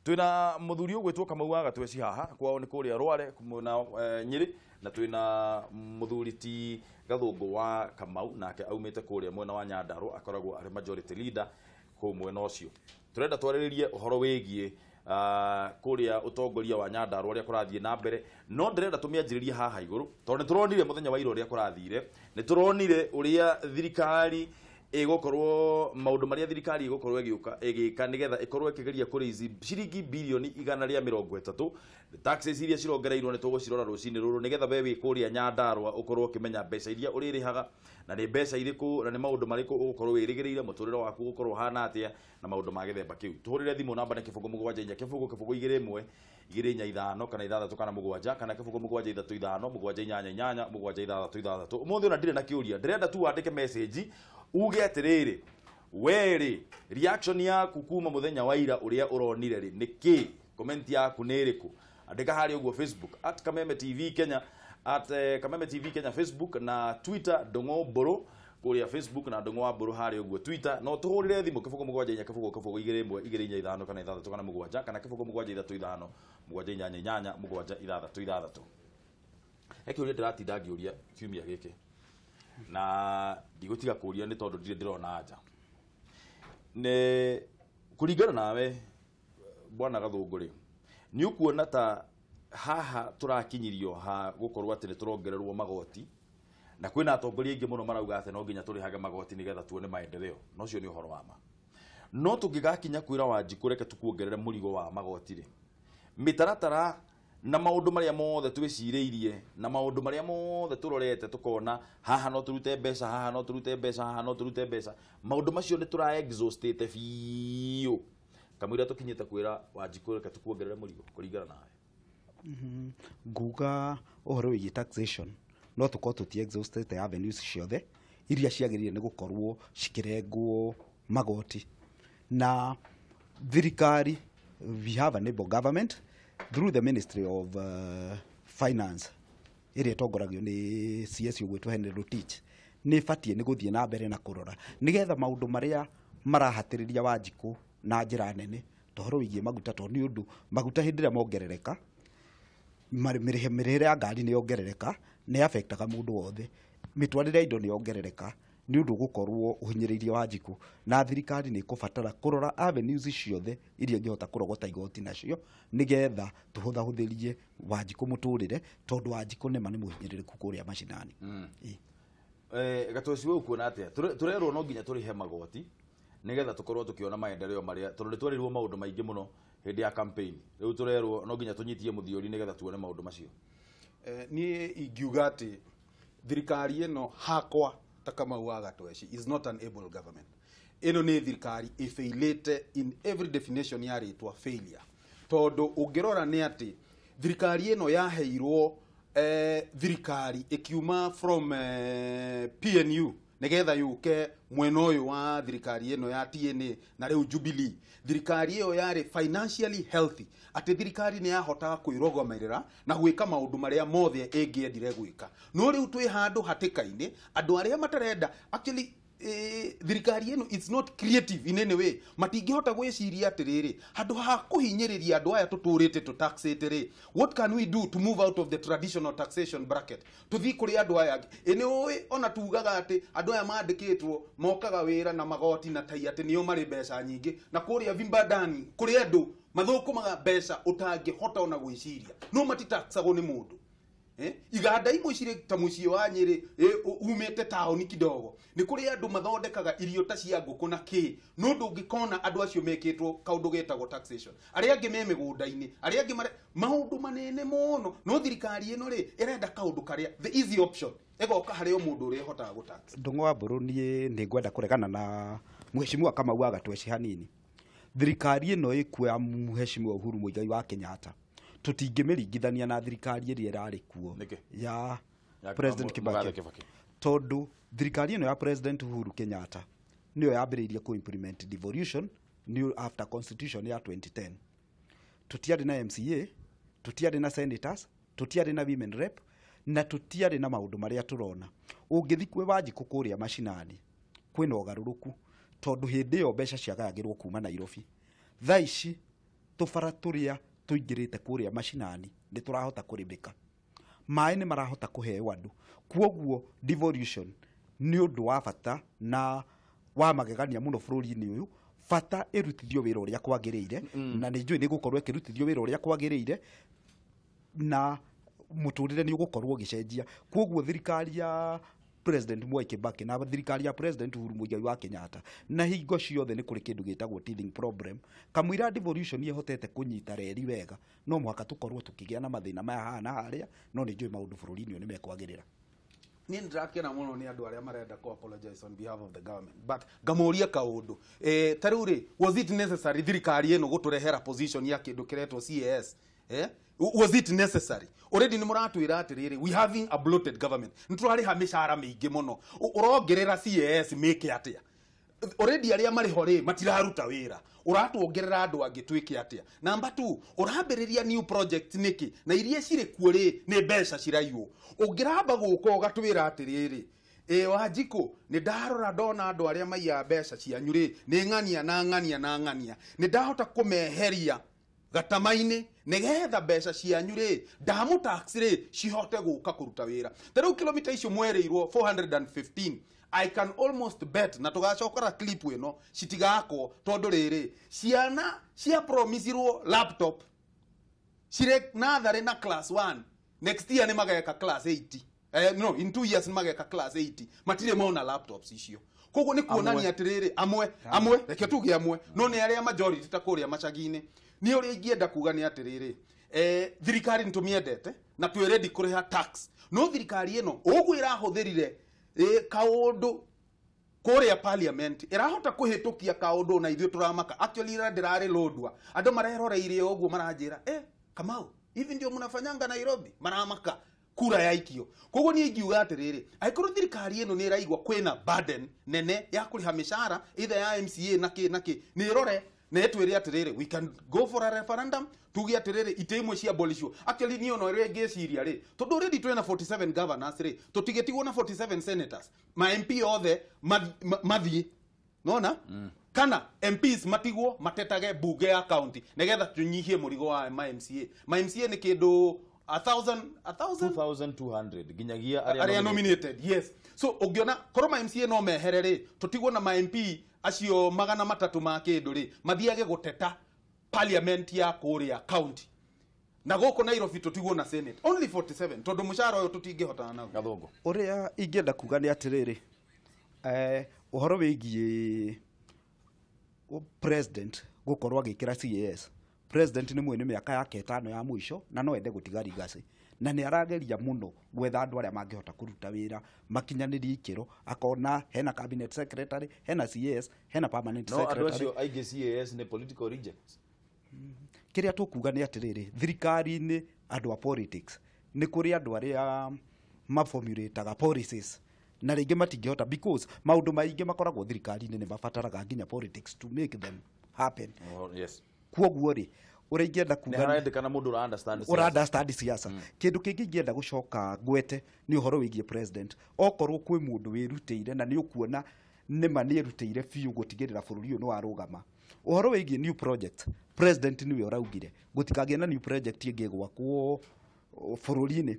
Twina muthuri ugwitwo Kamau wa Gatweci haha kwao ni kuria Rware mwena Nyeri, na twina muthuri ti Gathungu wa Kamau nake aumite kuria mwena wa Nyandarua, akoragwo ari majority leader kuu mwena ucio. Turenda twarĩrĩrie ũhoro wĩgiĩ kũrĩa ũtongoria wa Nyandarua ũrĩa kũrathiĩ na mbere, no ndĩrenda tũmĩanjĩrĩrie haha igũrũ tondũ nĩ tũronire mũthenya wa ira ũrĩa kũrathire, nĩ tũronire ũrĩa thirikari ĩgũkorwo maũndũ marĩa thirikari ĩgũkorwo ĩgĩũka ĩgĩka nĩgetha ĩkorwo ĩkĩgeria kũraise ciringi birioni 130. Taxes iria cirongereirwo nĩ tũgũcirora rũcinĩ rũrũ nĩgetha we wĩ kũrĩa Nyandarua ũkorwo ũkĩmenya mbeca iria ũrĩrĩhaga na nĩ mbeca irĩkũ na nĩ maũndũ marĩkũ ũgũkorwo wĩrĩgĩrĩire mũtũrĩre waku ũgũkorwo ũhana atĩa na maũndũ ma gĩthemba kĩu. Tũhũrĩre thimũ namba nĩ 0 7 4 0 0 2 1 2 4 5 kana 6 kana 7 kana 0 7 3 5 7 8 8 7 6 6. Ũmũthĩ ona ndirĩ na kĩũria, ndĩrenda tu wandĩke message uge atĩrĩrĩ, werĩ reaction yaku kuma mũthenya wa ira ũrĩa ũronire rĩ nĩ kĩ, comment yaku nĩ ĩrĩkũ, andĩka harĩa ũguo Facebook at Kameme TV Kenya, at Kameme TV Kenya Facebook na Twitter Ndung'u Mburu kũrĩa Facebook na Ndung'u wa Mburu harĩa ũguo Twitter. No tũhũrĩre thimũ 0 7 4 0 0 2 1 2 4 5 kana 6 kana 7 kana 0 7 3 5 7 8 8 7 6 6. He kĩũria ndĩratinda ngĩũria kiumia gĩkĩ na ndigũtiga kũria nĩ tondũ ndirĩ ndĩrona anja. Nĩ kũringana nawe bwana Gathũngũ rĩ, nĩ ũkuona ta haha tũrakinyirio ha gũkorwo atĩ nĩ tũrongererwo magoti, na kwĩna atongoria aingĩ mũno marauga atĩ no nginya tũrĩhage magoti nĩgetha tuone maendeleo, na ũcio nĩ ũhoro wa ma. No tũngĩgakinya kwĩra Wanjikũ reke tũkuongerere mũrigo wa magoti rĩ, mĩtaratara na maũndũ marĩa mothe twĩcirĩirie na maũndũ marĩa mothe tũrorete tũkona haha no tũrute mbeca, haha no tũrute mbeca, haha no tũrute mbeca, maũndũ macio nĩ tũra exhaustĩte biũ kamũira tũkinyĩte kwĩra Wanjikũ reke tũkuongerere mũrigo kũringana nawe. Nguga ũhoro wĩgiĩ taxation no tũkorwo tũti exhaustĩte avenues ciothe iria ciagĩrĩire nĩ gũkorwo cikĩrengwo magoti, na thirikari, we have an able government through the Ministry of Finance ĩrĩa ĩtongoragio nĩ CS ũgwĩtwo Henry Rotich, nĩ ĩbatiĩ nĩ gũthiĩ na mbere na kũrora nĩgetha maũndũ marĩa marahatĩrĩria Wanjikũ na njĩra nene ta ũhoro wĩgiĩ maguta, tondũ nĩ ũndũ maguta hĩndĩ ĩrĩa mongerereka mĩrĩhĩre ya ngari nĩ yongerereka, nĩ affectaga mũndũ wothe, mĩtwarĩre ya indo nĩ yongerereka, nĩ ũndũ ũgũkorwo ũhinyĩrĩirie Wanjikũ, na thirikari nĩ ĩkũbatara kũrora avenues ciothe iria ĩngĩhota kũrogota igoti nacio nĩgetha tũhũthahũthĩrie Wanjikũ mũtũrĩre, tondũ Wanjikũ nĩma nĩ mũhinyĩrĩrĩku kũrĩa macinani. Gatweci we ũkuona atĩa? Tũrerwo no nginya tũrĩhe magoti nĩgetha tũkorwo tũkĩona maendeleo marĩa, tondũ nĩ twerĩirwo maũndũ maingĩ mũno hĩndĩ ya campaign, rĩu tũrerwo no nginya tũnyitie mũthiori nĩgetha tuone maũndũ macio. Niĩ ingiuga atĩ thirikari ĩno hakwa ta Kamau wa Gatweci is not an able government. Ĩno nĩ thirikari ĩfailĩte in every definition ya rĩtwa failure, tondũ ũngĩrora nĩ atĩ thirikari ĩno yaheirwo thirikari ĩkiuma from PNU nĩgetha yũke mwena ũyũ wa thirikari ĩno ya TNA na rĩu Jubilee. Thirikari ĩyo yarĩ financially healthy, atĩ thirikari nĩ yahotaga kwĩrũgamĩrĩra na gwĩka maũndũ marĩa mothe ĩngĩendire gwĩka. No rĩu twĩ handũ hatĩka-inĩ, andũ arĩa matarenda actually thirikari ĩno it's not creative in any way, matingĩhota gwĩciria atĩrĩrĩ, handũ ha kũhinyĩrĩria andũ aya tũtũrĩte tũtaxĩte rĩ, what can we do to move out of the traditional taxation bracket tũthiĩ kũrĩ andũ aya angĩ. Ĩ nĩ ũĩ ona tugaga atĩ andũ aya mandĩkĩtwo mokaga wĩra na magoti na tai atĩ nĩo marĩ mbeca nyingĩ, na kũrĩa vimbandani kũrĩ andũ mathũkũmaga mbeca ũtangĩhota ona gwĩciria, no matitaxagwo nĩ mũndũ. Iganda imwe cirĩ ta mũciĩ wa Nyĩrĩ, umĩte taũni kidogo, nĩ kũrĩ andũ mathondekaga irio ta cia ngũkũ na kĩ, no ndũngĩkona andũ acio mekĩtwo kaũndũ getagwo taxation. Arĩa angĩ me mĩgũnda-inĩ, arĩa angĩ mare maũndũ manene mũno, no thirikari ĩno rĩ ĩrenda kaũndũ karĩa the easy option ĩgoka harĩ o mũndũ ũrĩa ĩhotaga gũtax. Ndung'u wa Mburu, niĩ nĩ ngwenda kũregana na mheshimiwa Kamau wa Gatweci hanini. Thirikari ĩno ĩkuo ya mheshimiwa Uhuru Muigai wa Kenyatta tũtingĩmĩringithania na thirikari ĩrĩa ĩrarĩ kuo Nĩkĩ? ya Ya President Mũgathe Kibaki, Kibaki. tondũ thirikari ĩno ya President Uhuru Kenyatta nĩyo yambĩrĩirie kũ implement devolution nĩ after constitution ya 2010. Tũtiarĩ na MCA, tũtiarĩ na senators, tũtiarĩ na women rep, na tũtiarĩ na maũndũ marĩa tũrona. Ũngĩthi kwĩ Wanjikũ kũrĩa macinani kwĩna ũgarũrũku, tondũ hĩndĩ ĩyo mbeca ciagayagĩrwo kuma Nairobi. Thaa ici Tũbara tũrĩa tũingĩrĩte kũrĩa macinani nĩ tũrahota kũrĩmĩka, maĩ nĩ marahota kũheo andũ. Kwoguo devolution nĩ ũndũ wa bata na wa magegania mũno bũrũri-inĩ ũyũ. Bata ĩrutithio wĩra ũrĩa kwagĩrĩire, na nĩ njũĩ nĩ gũkorwo ĩkĩrutithio wĩra ũrĩa kwagĩrĩire na mũtũrĩre nĩ ũgũkorwo ũgĩcenjia. Kwoguo thirikari ya President Mwai Kibaki na thirikari ya President Uhuru Muigai wa Kenyatta, na hingo ciothe nĩ kũrĩ kĩndũ gĩtagwo teething problem. Kamũira devolution ĩhotete kũnyita reri wega, no mũhaka tũkorwo tũkĩgĩa na mathĩna maya haha na harĩa, no nĩ njũĩ maũndũ bũrũri-inĩ ũyũ nĩ mekwagĩrĩra. Niĩ nĩndĩrakena mũno nĩ andũ arĩa marenda kũ apologize on behalf of the government, but ngamũria kaũndũ, ta rĩu rĩ, was it necessary thirikari ĩno gũtũrehera position ya kĩndũ kĩretwo CAS? Was it necessary? Already nĩ mũratwĩra atĩrĩrĩ, we having a bloated government, nĩ tũrarĩha mĩcara mĩingĩ mũno. Ũrongerera CAS mĩke atĩa? Already arĩa marĩ ho rĩ matiraruta wĩra, ũratuongerera andũ angĩ twĩke atĩa? Number 2, ũrambĩrĩria new project nĩkĩ na iria cirĩ kuo rĩ nĩ mbeca ciraiywo? Ũngĩramba gũka ũgatwĩra atĩrĩrĩ, ĩ Wanjikũ, nĩ ndarora ndona andũ arĩa maiyaga mbeca cianyu rĩ nĩ ng'ania na ng'ania na ng'ania, nĩ ndahota kũmeheria gatama-inĩ nĩgetha mbeca cianyu rĩ ndamũtax rĩ cihote gũka kũruta wĩra. Ta rĩu kilomita icio mwerĩirwo 415, I can almost bet na tũgacokora clip ĩno citigakwo, tondũ rĩrĩ ciana cia promisirwo laptop cirĩ natharĩ na class 1, next year nĩ mageka class 8, no, in 2 years nĩ mageka class 8, matirĩ mona laptops icio. Koguo nĩ kuonania atĩrĩrĩ, amwe reke tuge amwe, no nĩ arĩa majority ta kũrĩa macagi-inĩ. Niĩ ũrĩa ingĩenda kuga nĩ atĩrĩrĩ, thirikari nĩ tũmĩendete na twĩ ready kũrĩha tax, no thirikari ĩno ũguo ĩrahũthĩrire kaũndũ kũrĩa parliament ĩrahota kũhĩtũkia kaũndũ na ithuĩ tũramaka. Actually ira ndĩrarĩ Lodwar, andũ mareroreire ũguo maranjĩra, Kamau, hivi ndio mnafanyanga Nairobi? Maramaka kura yaikio. Koguo niĩ ingiuga atĩrĩrĩ, angĩkorwo thirikari ĩno nĩ ĩraigua kwĩna burden nene ya kũrĩha mĩcara either ya MCA na kĩ na kĩ, nĩ ĩrore na ĩtwĩre atĩrĩrĩ, we can go for a referendum, tuge atĩrĩrĩ itĩ imwe cia abolishwo. Actually niĩ ona ũrĩa ngĩciria rĩ, tondũ already twĩna 47 governors rĩ, tũtigĩtigwo na 47 senators, ma MP othe mathiĩ nona kana MPs matigwo matetage bunge ya county nĩgetha tũnyihie mũrigo wa ma MCA. Ma MCA nĩ kĩndũ 1000 2200 nginyagia arĩa nominated. Yes, so ũngĩona korwo ma MCA no mehere rĩ, tũtigwo na ma MP acio 300 ma kĩndũ rĩ mathiage gũteta parliament ya kũrĩa county, na gũkũ Nairobi tũtigwo na senate only 47, tondũ mũcara ũyũ tũtingĩhotana naguo. Gathũngũ, ũrĩa ingĩenda kuga nĩ atĩrĩrĩ, ũhoro wĩgiĩ president gũkorwo agĩkĩra CAS, president nĩ mwene mĩaka yake 5 ya mũico na no ende gũtiga legacy, na nĩ arageria mũno gwetha andũ arĩa mangĩhota kũruta wĩra makinyanĩrie ikĩro, akona hena cabinet secretary, hena CAS, hena permanent secretary. No andũ acio aingĩ CAS nĩ political rejects. Kĩrĩa tũkuga nĩ atĩrĩrĩ, thirikari-inĩ andũ a politics nĩ kũrĩ andũ arĩa maformulataga policies na rĩngĩ matingĩhota, because maũndũ maingĩ makoragwo thirikari-inĩ nĩ mabataraga nginya politics to make them happen. Oh, yes. Kwoguo rĩ, ũrĩa ingĩenda kuga nĩ harendekana mũndũ ũra understand siasa. Ũra understand siasa. Kĩndũ kĩngĩ ingĩenda gũcoka ngwete nĩ ũhoro wĩgiĩ president. Okorwo kwĩ mũndũ wĩrutĩire na nĩ ũkuona nĩma nĩ erutĩire biũ gũtigĩrĩra bũrũri ũyũ nĩ warũgama, ũhoro wĩgiĩ new project, president nĩwe ũraugire gũtikagĩe na new project ĩngĩ gwakwo bũrũri-inĩ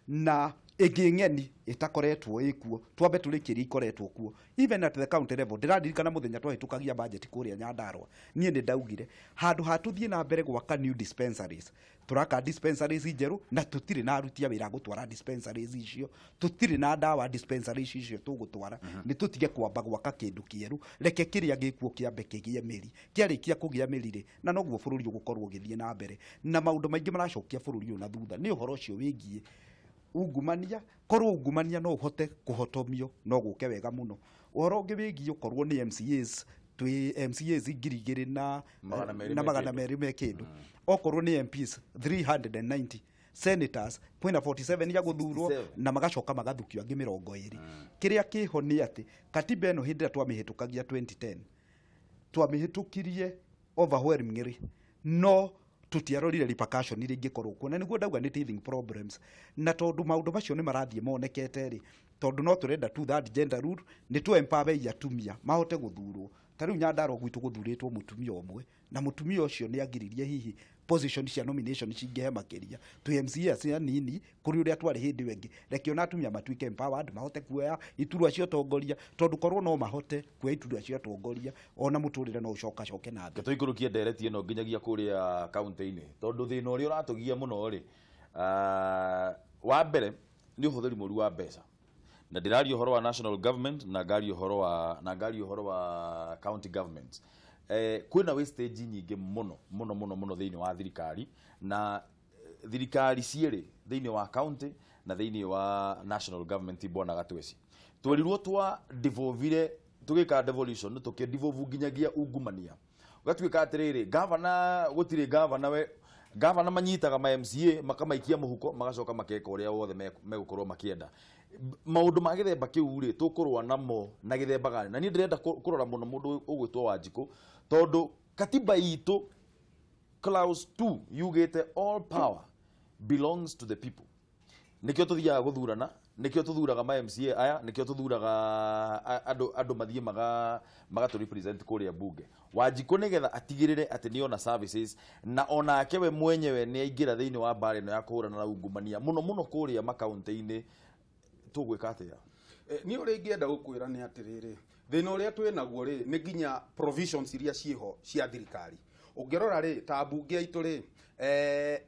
na ĩngĩ ng'eni ĩtakoretwo ĩkuo, twambe tũrĩkĩrie ikoretwo kuo. Even at the county level, ndĩraririkana mũthenya twahĩtũkagia budget kũrĩa Nyandarua, niĩ nĩ ndaugire handũ ha tũthiĩ na mbere gwaka new dispensaries, tũraka dispensaries njerũ na tũtirĩ na aruti a wĩra gũtwara dispensaries icio, tũtirĩ na ndawa dispensaries icio tũgũtwara, nĩ tũtige kwamba gwaka kĩndũ kĩerũ, reke kĩrĩa gĩkuo kĩambe kĩgĩe mĩri, kĩarĩkia kũgĩa mĩri rĩ, na noguo bũrũri ũgũkorwo ũgĩthiĩ na mbere. Na maũndũ maingĩ maracokia bũrũri ũyũ na thutha nĩ ũhoro ũcio wĩgiĩ ungumania. Korwo ungumania no ũhote kũhotomio no gũke wega mũno. Ũhoro ũngĩ wĩgiĩ ũkorwo nĩ MCAs, twĩ MCAs 2000 na 200 me kĩndũ, okorwo nĩ MPs 390, senators kwĩna 47 ya gũthurwo na magacoka magathukio angĩ 20. Kĩrĩa kĩho nĩ atĩ katiba ĩno hĩndĩ ĩrĩa twamĩhĩtũkagia 2010 twamĩhĩtũkirie overwhelmingly, no tũtiarorire repercussion iria ingĩkorwo kuo, na nĩguo ndauga nĩ teething problems. Na tondũ maũndũ macio nĩ marathiĩ monekete rĩ, tondũ no tũrenda two third gender rule, nĩ tũ empower atumia mahote gũthurwo, Ta rĩu Nyandarua gwitũ gũthurĩtwo mũtumia ũmwe, na mũtumia ũcio nĩ agiririe hihi position cia nomination cingĩhe makĩria twĩ MCAs anini kũrĩ ũrĩa twarĩ hĩndĩ ĩyo ĩngĩ. Reke ona atumia matuĩke empowered, mahote kuoya iturwa cia ũtongoria, tondũ korwo no mahote kuoya iturwa cia ũtongoria, ona mũtũrĩre no ũcokacoke na thĩ. Tũikũrũkie ndereti ĩno nginyagia kũrĩa kaunti-inĩ, tondũ thĩna ũrĩa ũratũgia mũno rĩ, wa mbere nĩ ũhũthĩri mũru wa mbeca, na ndĩraria ũhoro wa national government na ngaria ũhoro wa county government. Kwĩna wastage nyingĩ mũno mũno mũno mũno thĩinĩ wa thirikari, na thirikari cierĩ thĩinĩ wa county na thĩinĩ wa national government. Bwana Gatweci, twerirwo twa devolvire, tũgĩka devolution, tũkĩ devolve nginyagia ungumania ũgatuĩka atĩrĩrĩ, gavana gũtirĩ gavana, we gavana manyitaga ma MCA makamaikia mũhuko, magacoka makeka ũrĩa wothe megũkorwo makĩenda. Maũndũ ma gĩthemba kĩu rĩ, tũkũrũa namo na gĩthemba gani? Na niĩ ndĩrenda kũrora mũno mũndũ ũgwĩtwo Wanjikũ, tondũ katiba itũ clause 2 yugĩte all power belongs to the people. Nĩkĩo tũthiaga gũthurana, nĩkĩo tũthuraga ma MCA aya, nĩkĩo tũthuraga andũ mathiĩ magatũ represent kũrĩa bunge. Wanjikũ nĩgetha atigĩrĩre atĩ nĩona services, na onake we mwenyewe nĩ aingĩra thĩinĩ wa mbara ĩno ya kũhũrana na ungumania mũno mũno kũrĩa makaunti-inĩ, tũgwĩka atĩa? Niĩ ũrĩa ingĩenda gũkwĩra nĩ atĩrĩrĩ, thĩna ũrĩa twĩ naguo rĩ nĩ nginya provisions iria ciĩho cia thirikari. Ũngĩrora rĩ, ta mbunge aitũ rĩ,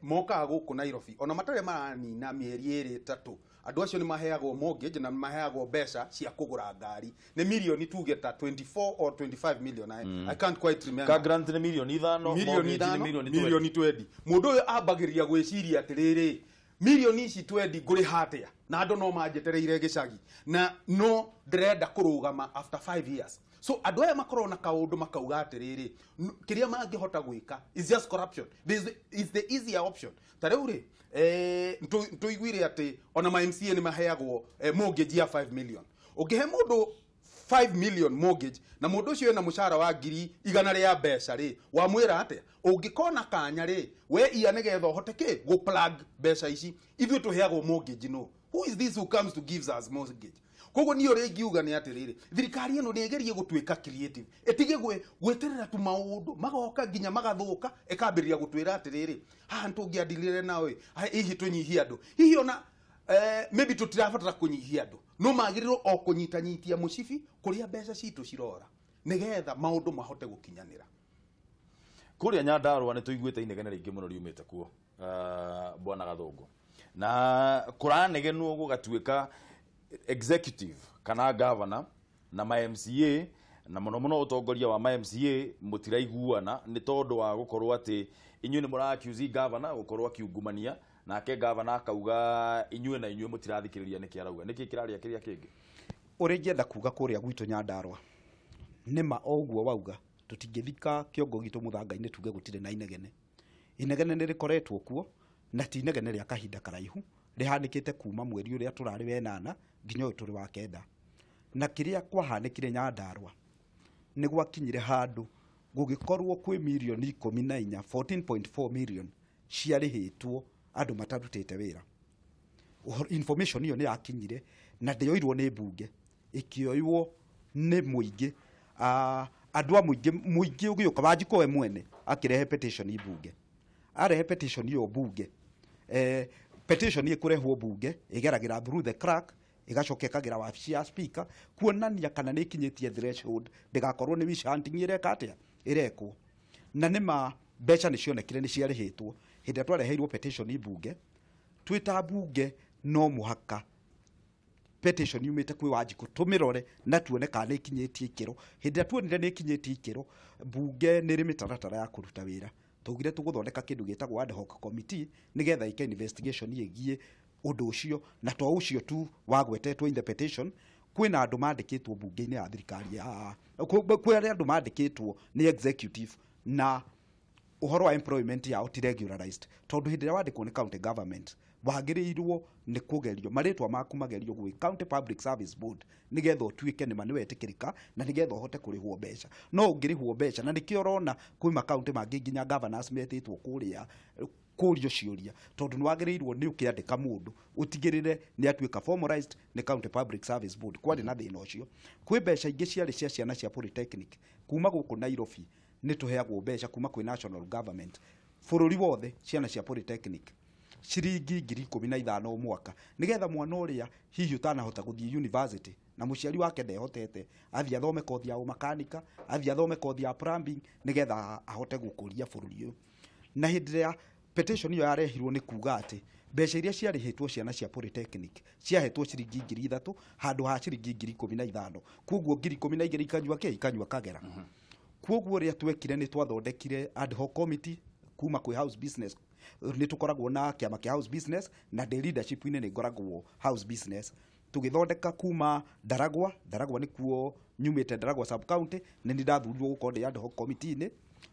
mokaga gũkũ Nairobi ona matarĩ maranina mĩeri ĩrĩ ĩtatũ, andũ acio nĩ maheagwo mortgage na nĩ maheagwo mbeca cia kũgũra ngari, nĩ mirioni tuge ta 24 or 25 million. I can't quite remember. Ka grant nĩ mirioni 5, milioni mortgage nĩ 5, milioni 20. Milioni 20. Mũndũ ũyũ ambagĩrĩria gwĩciria atĩrĩrĩ, milioni ici 20 ngũrĩha atĩa, na andũ no manjetereire gĩcagi, na no ndĩrenda kũrũgama after 5 years. So andũ aya makoragwo na kaũndũ makauga atĩrĩrĩ, kĩrĩa mangĩhota gwĩka is just corruption. This is the easier option. Ta rĩu rĩ, tũiguire atĩ ona ma MCA nĩ maheagwo mortgage ya 5 million. Ũngĩhe mũndũ 5 million mortgage na mũndũ ũcio ena mũcara wa 100,000 rĩa mbeca rĩ, wamwĩra atĩa? Ũngĩkona kanya rĩ, we iya nĩgetha ũhote kĩ gũ plug mbeca ici. Ithuĩ tũheagwo mortgage, no who is this who comes to gives us mortgage? Koguo niĩ ũrĩa ingiuga nĩ atĩrĩrĩ, thirikari ĩno nĩ ĩgerie gũtuĩka creative, ĩtige gweterera tu maũndũ magoka nginya magathũka, ĩkambĩrĩria gũtwĩra atĩrĩrĩ, haha nĩtũngĩandilire nawe, hihi tũnyihie andũ, hihi ona maybe tũtirabatara kũnyihia andũ, no magĩrĩirwo o kũnyitanyitia mũcibi kũrĩa mbeca citũ cirora nĩgetha maũndũ mahote gũkinyanĩra. Kũrĩa Nyandarua nĩ tũiguĩte inegene rĩingĩ mũno riumĩte kuo, bwana Gathũngũ, na kũranegenwo gũgatuĩka executive kana governor na ma MCA, na mũno mũno ũtongoria wa ma MCA mũtiraiguana, nĩ tondũ wa gũkorwo atĩ inyuĩ nĩ mũra accuse governor gũkorwo akiungumania, nake governor akauga inyuĩ na inyuĩ mũtirathikĩrĩria nĩkĩ arauga. Nĩkĩ kĩraria kĩrĩa kĩngĩ? Ũrĩa ingĩenda kuga kũrĩa gwitũ Nyandarua, nĩma o ũguo wauga, tũtingĩthika kĩongo gitũ mũthanga-inĩ tuge gũtirĩ na inegene. Inegene nĩ rĩkoretwo kuo, na ti inegene rĩa kahinda karaihu, rĩhanĩkĩte kuma mweri ũrĩa tũrarĩ wenana nginya ũyũ tũrĩ wa 9. Na kĩrĩa kwahanĩkire Nyandarua nĩ gwakinyire handũ gũgĩkorwo kwĩ mirioni 14, 14.4 million ciarĩhĩtwo andũ matarutĩte wĩra. Information ĩyo nĩ yakinyire na ndĩoirwo nĩ mbunge, ĩkĩoywo nĩ mũingĩ. Andũ a mũingĩ ũgĩũka, Wanjikũ we mwene akĩrehe petition mbunge. Arehe petition ĩyo mbunge, petition ĩkũrehwo mbunge ĩgeragĩra through the clerk, ĩgacoka ĩkagera wabici ya speaker kuonania kana nĩ ĩkinyĩtie threshold, ndĩgakorwo nĩ witch hunting ĩreka atĩa, ĩrekwo. Na nĩma mbeca nĩ cionekire nĩ ciarĩhĩtwo. Hĩndĩ ĩrĩa twareheirwo petition mbunge, twĩ ta mbunge no mũhaka petition yumĩte kwĩ Wanjikũ tũmĩrore na tuone kana nĩ ĩkinyĩtie ikĩro. Hĩndĩ ĩrĩa tuonire nĩ ĩkinyĩtie ikĩro, mbunge nĩ ĩrĩ mĩtaratara ya kũruta wĩra. Twaugire tũgũthondeka kĩndũ gĩtagwo ad hoc committee nĩgetha ĩke investigation ĩgiĩ ũndũ ũcio, na to ũcio tu wagwetetwo in the petition, kwĩna andũ mandĩkĩtwo mbunge-inĩ ya thirikari ya kwĩ arĩa andũ mandĩkĩtwo nĩ executive na Ũhoro wa employment yao ti regularized, tondũ hĩndĩ ĩrĩa wandĩkwo nĩ county government wagĩrĩirwo nĩ kũgerio marĩtwa maku magerio gwĩ County Public Service Board, nĩgetha ũtuĩke nĩma nĩwetĩkĩrĩka na nĩgetha ũhote kũrĩhwo mbeca. No ũngĩrĩhwo mbeca, na nĩkĩo ũrona kwĩ makaunti mangĩ nginya governors metĩtwo kũrĩa kũrio ciũria, tondũ nĩ wagĩrĩirwo nĩ ũkĩandĩka mũndũ ũtigĩrĩre nĩ atuĩka formalized nĩ County Public Service Board. Kwarĩ na thĩna ũcio. Kwĩ mbeca ingĩ ciarĩ cia ciana cia polytechnic kuma gũkũ Nairobi. Nĩ tũheagwo mbeca kuma kwĩ national government, bũrũri wothe, ciana cia polytechnic ciringi 15,000 o mwaka, nĩgetha mwana ũrĩa hihi ũtanahota gũthiĩ university na mũciari wake ndehotete athiĩ athome kothi ya ũmakanika, athiĩ athome kothi ya plumbing, nĩgetha ahote gũkũria bũrũri ũyũ. Na hĩndĩ ĩrĩa petition ĩyo yarehirwo, nĩ kuga atĩ mbeca iria ciarĩhĩtwo ciana cia polytechnic ciahetwo ciringi 3,000 handũ ha ciringi 15,000. Koguo 12,000 ikanyua kĩ? Ikanyua kagera. Koguo ũrĩa twekire, nĩ twathondekire ad hoc committee kuma kwĩ house business. Nĩ tũkoragwo na kĩama kĩa house business, na ndĩ leadership-inĩ, nĩ ngoragwo house business. Tũgĩthondeka kuma Ndaragwa. Ndaragwa nĩkuo nyumĩte, Ndaragwa sub county. Nĩ ndathurirwo gũkorwo ndĩ ad hoc committee-inĩ.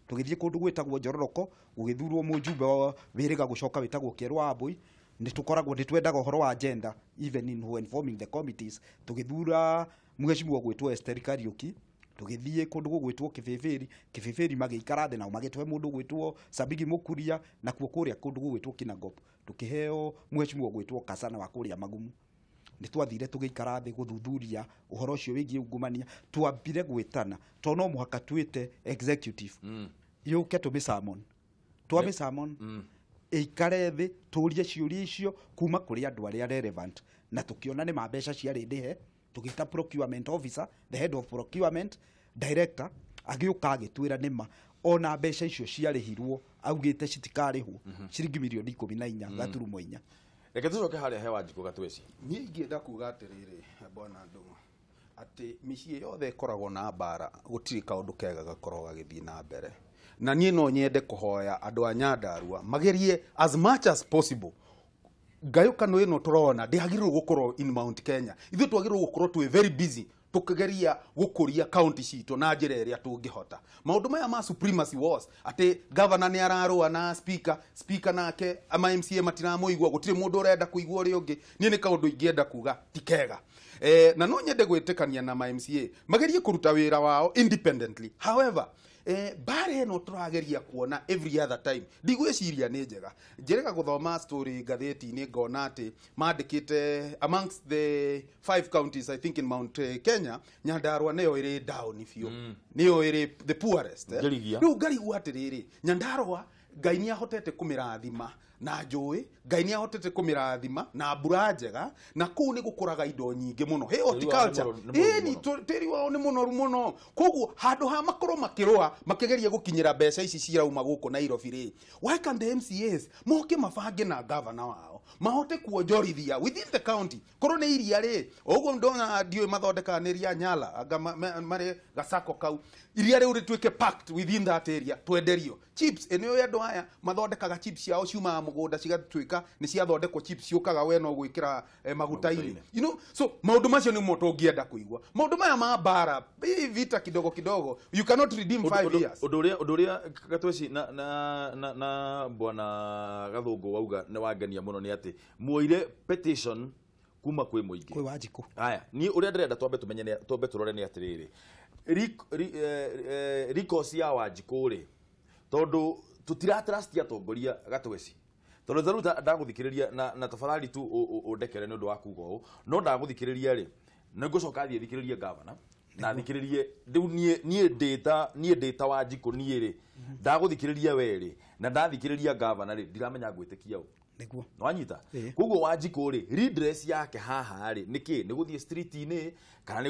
Tũgĩthiĩ kũndũ gwĩtagwo Njororoko, gũgĩthurwo mũjumbe wa wĩrĩga gũcoka wĩtagwo Kĩerũ wa Mbũi. Nĩ tũkoragwo nĩ twendaga ũhoro wa gender even in when forming the committees. Tũgĩthura mheshimiwa gwĩtwo Esther Kariuki. Tũgĩthiĩ kũndũ gũgwĩtwo Kĩbĩbĩri. Kĩbĩbĩri magĩikara thĩ nao magĩtũhe mũndũ gwĩtwo Sabigi Mũkuria. Nakuo kũrĩa kũndũ gũgwĩtwo Kinangop tũkĩheo mheshimiwa gwĩtwo Kasana wa kũrĩa Magumu. Nĩ twathire tũgĩikara thĩ gũthuthuria ũhoro ũcio wĩgiĩ ungumania. Twambire gwĩtana, tondũ no mũhaka twĩte executive yũke tũmĩsummon, twamĩsummon ĩikare thĩ, tũrie ciũria icio kuma kũrĩ andũ arĩa relevant. Na tũkĩona nĩ ma mbeca ciarĩ ndĩhe. Tũgĩta procurement officer, the head of procurement director, agĩũka agĩtwĩra nĩma ona mbeca icio ciarĩhirwo augĩte citikarĩhwo, ciringi mirioni 14.4. Reke tũcoke harĩa he Wanjikũ Gatweci. Niĩ ingĩenda kuga atĩrĩrĩ, bwana Ndung'u, atĩ mĩciĩ yothe ĩkoragwo na mbara gũtirĩ kaũndũ kega gakoragwo gagĩthiĩ na mbere. Na niĩ no nyende kũhoya andũ a Nyandarua magerie as much as possible. Ngayũkano ĩno tũrona ndĩagĩrĩirwo gũkorwo in Mount Kenya. Ithuĩ twagĩrĩirwo gũkorwo twĩ very busy tũkĩgeria gũkũria county citũ na njĩra ĩrĩa tũngĩhota. Maũndũ maya ma supremacy wars, atĩ governor nĩ ararũa na speaker, speaker nake ama MCA matiramũigua, gũtirĩ mũndũ ũrenda kũigua ũrĩa ũngĩ, niĩ nĩ kaũndũ ingĩenda kuga ti kega. Na no nyende gwĩtĩkania na ma MCA magerie kũruta wĩra wao independently. However, mbara ĩno tũrageria kuona every other time ndigwĩciria nĩ njega. Njĩrĩga gũthoma story ngathĩti-inĩ, ngona atĩ mandĩkĩte amongst the five counties, I think, in Mount Kenya, Nyandarua nĩyo ĩrĩ down biũ, nĩyo ĩrĩ the poorest, eh. Ngĩrigia. Rĩu ngarigwo atĩrĩrĩ, Nyandarua Ngai nĩ ahotete kũmĩrathima na njũĩ, Ngai nĩ ahotete kũmĩrathima na mbura njega, na kũu nĩ gũkũraga indo nyingĩ mũno. Hey, horticulture. Tĩri wao nĩ mũnoru Ĩni, mũno. tĩri wao nĩ mũnoru mũno. Koguo handũ ha makorwo makĩrũa makĩgeria gũkinyĩra mbeca ici cirauma gũkũ Nairobi rĩ, why can the MCAs moke mabange na gavana wao mahote kuonjorithia within the county? Korwo nĩ iria rĩ, o ũguo ndona ndiũĩ mathondekaga nĩ iria Nyala anga marĩ gacako kau, iria rĩu rĩtuĩke packed within that area, twenderio chips. Ĩno ĩyo andũ aya mathondekaga chips ciao ciumaga mũgũnda, cigatuĩka nĩ ciathondekwo chips, ciũkaga we no gwĩkĩra maguta-inĩ. Maguta-inĩ. So maũndũ macio nĩmo tũngĩenda kũigua. Maũndũ maya ma mbara, hii vita kidogo kidogo, you cannot redeem 5 years. Ũndũ ũrĩa Gatweci na bwana Gathũngũ wauga nĩ wangenia mũno, nĩ atĩ muoire petition kuma kwĩ mũingĩ. Kwĩ Wanjikũ. Haya, niĩ ũrĩa ndĩrenda twambe tũmenye twambe tũrore nĩ atĩrĩrĩ, recourse ya Wanjikũ rĩ, tondũ tũtiratrust atongoria, Gatweci, tondũ ta rĩu ndagũthikĩrĩria na tafadhali tu ũndekere nĩ ũndũ wa kuga ũũ, no ndagũthikĩrĩria rĩ, nĩ ngũcoka thiĩ thikĩrĩrie gavana na thikĩrĩrie rĩu niĩ ndĩta Wanjikũ. Niĩ rĩ, ndagũthikĩrĩria we rĩ, na ndathikĩrĩria gavana rĩ, ndiramenya ngwĩtĩkia ũ. Nĩguo. Nwanyita? Ĩĩ. Koguo Wanjikũ rĩ, redress yake haha rĩ nĩkĩ? Nĩ gũthiĩ street-inĩ kana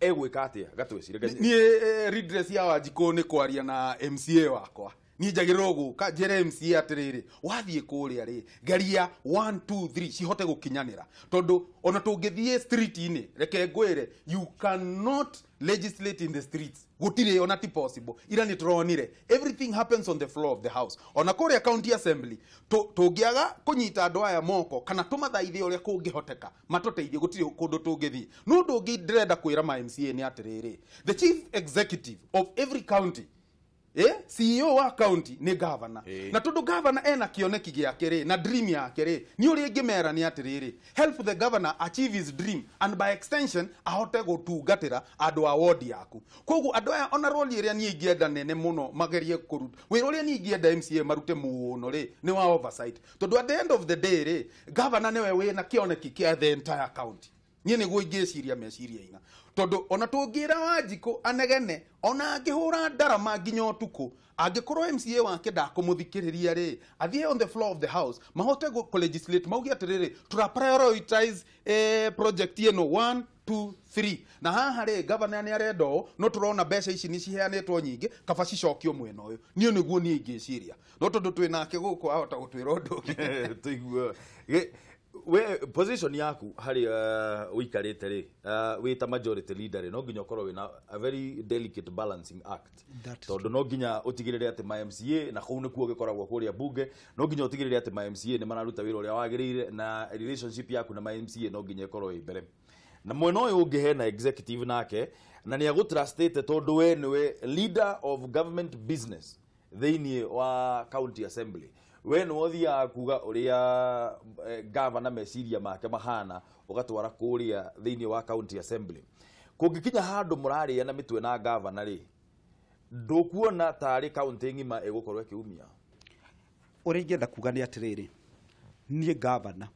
egwĩka atĩa, Gatweci? Niĩ redress ya Wanjikũ nĩ kwaria na MCA wakwa. Niĩ njagĩrĩrwo gũka njĩre MCA atĩrĩrĩ, wathiĩ kũrĩa rĩ, geria 1 2 3 cihote gũkinyanĩra, tondũ ona tũngĩthiĩ street-inĩ, reke ngwĩre, you cannot legislate in the streets. Gũtirĩ, ona ti possible. Ira nĩ tũronire everything happens on the floor of the house. Ona kũrĩa county assembly, tũngĩaga kũnyita andũ aya moko kana tũmathaithe ũrĩa kũngĩhoteka matũteithie, gũtirĩ kũndũ tũngĩthiĩ. No ũndũ ũngĩ ndĩrenda kwĩra ma MCA nĩ atĩrĩrĩ, the chief executive of every county CEO wa county nĩ governor. Na tondũ governor ena kĩoneki gĩake rĩ na dream yake rĩ, nĩ ũrĩa ingĩmera nĩ atĩrĩrĩ, help the governor achieve his dream and by extension ahote gũtungatĩra andũ a ward yaku. Koguo andũ aya ona role ĩrĩa niĩ ingĩenda nene mũno magerie kũruta wĩra ũrĩa niĩ ingĩenda MCA marute mũno rĩ nĩ wa oversight, tondũ at the end of the day rĩ, governor nĩwe wĩna kĩoneki kĩa the entire county. Niĩ nĩguo ingĩciria meciria ina, tondũ ona tũngĩra Wanjikũ anegene ona angĩhũra ndarama nginya ũtukũ, angĩkorwo MCA wake ndakũmũthikĩrĩria rĩ, athiĩ on the floor of the house mahote kũ legislate mauge atĩrĩrĩ, tũra prioritize project ĩno 1 2 3 na haha rĩ governor nĩ arenda ũũ, no tũrona mbeca ici nĩ ciheanĩtwo nyingĩ, kaba cicokio mwena ũyũ. Niĩ nĩguo niĩ ingĩciria, no tondũ twĩ nake gũkũ ahota gũtwĩra ũndũ ũngĩ. Tũigue we position yaku harĩa ũikarĩte rĩ, wĩ ta majority leader rĩ, no nginya ũkorwo wĩna a very delicate balancing act, tondũ no nginya ũtigĩrĩre atĩ ma MCA, na kũu nĩkuo gĩkoragwo kũrĩa bunge, no nginya ũtigĩrĩre atĩ ma MCA nĩ mararuta wĩra ũrĩa wagĩrĩire, na relationship yaku na ma MCA no nginya ĩkorwo ĩ mbere. Na mwena ũyũ ũngĩ hena executive nake, na nĩ agũtrustĩte tondũ we nĩwe leader of government business thĩinĩ wa county assembly. We nĩwe ũthiaga kuga ũrĩa governor meciria make mahana, ũgatwara kũrĩa thĩinĩ wa county assembly. Kũngĩkinya handũ mũrarĩa na mĩtwe na governor rĩ, ndũkuona tarĩ county ng'ima ĩgũkorwo ĩkĩumia? Ũrĩa ingĩenda kuga nĩ atĩrĩrĩ, niĩ governor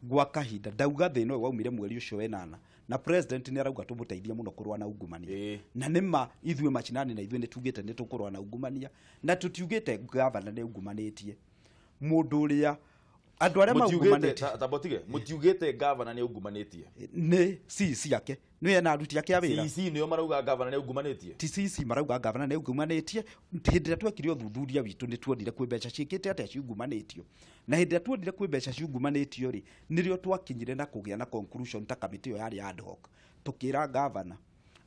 gwa kahinda ndauga thĩna ũyũ waumire mweri ũcio wenana, na president nĩ arauga tũmũteithie mũno kũrũa na ungumania. Na nĩma ithuĩ macinani na ithuĩ nĩ tugĩte nĩ tũkũrũa na ungumania, na tũtiugĩte governor nĩ ungumanĩtie. Mũndũ ũrĩa andũ arĩa maungumanĩtie tambotige, mũtiugĩte governor nĩ ungumanĩtie, nĩ CEC yake, nĩ ena aruti ake a wĩra. CEC nĩo marauga governor nĩ ungumanĩtie? Ti CEC marauga governor nĩ ungumanĩtie. Hĩndĩ ĩrĩa twekire ũthuthuria witũ nĩ tuonire kwĩ mbeca ciĩkĩte atĩa ciungumanĩtio, na hĩndĩ ĩrĩa tuonire kwĩ mbeca ciungumanĩtio rĩ, nĩrĩo twakinyire na kũgĩa na conclusion ta kamĩtĩ ĩyo yarĩ ad hoc, tũkĩra governor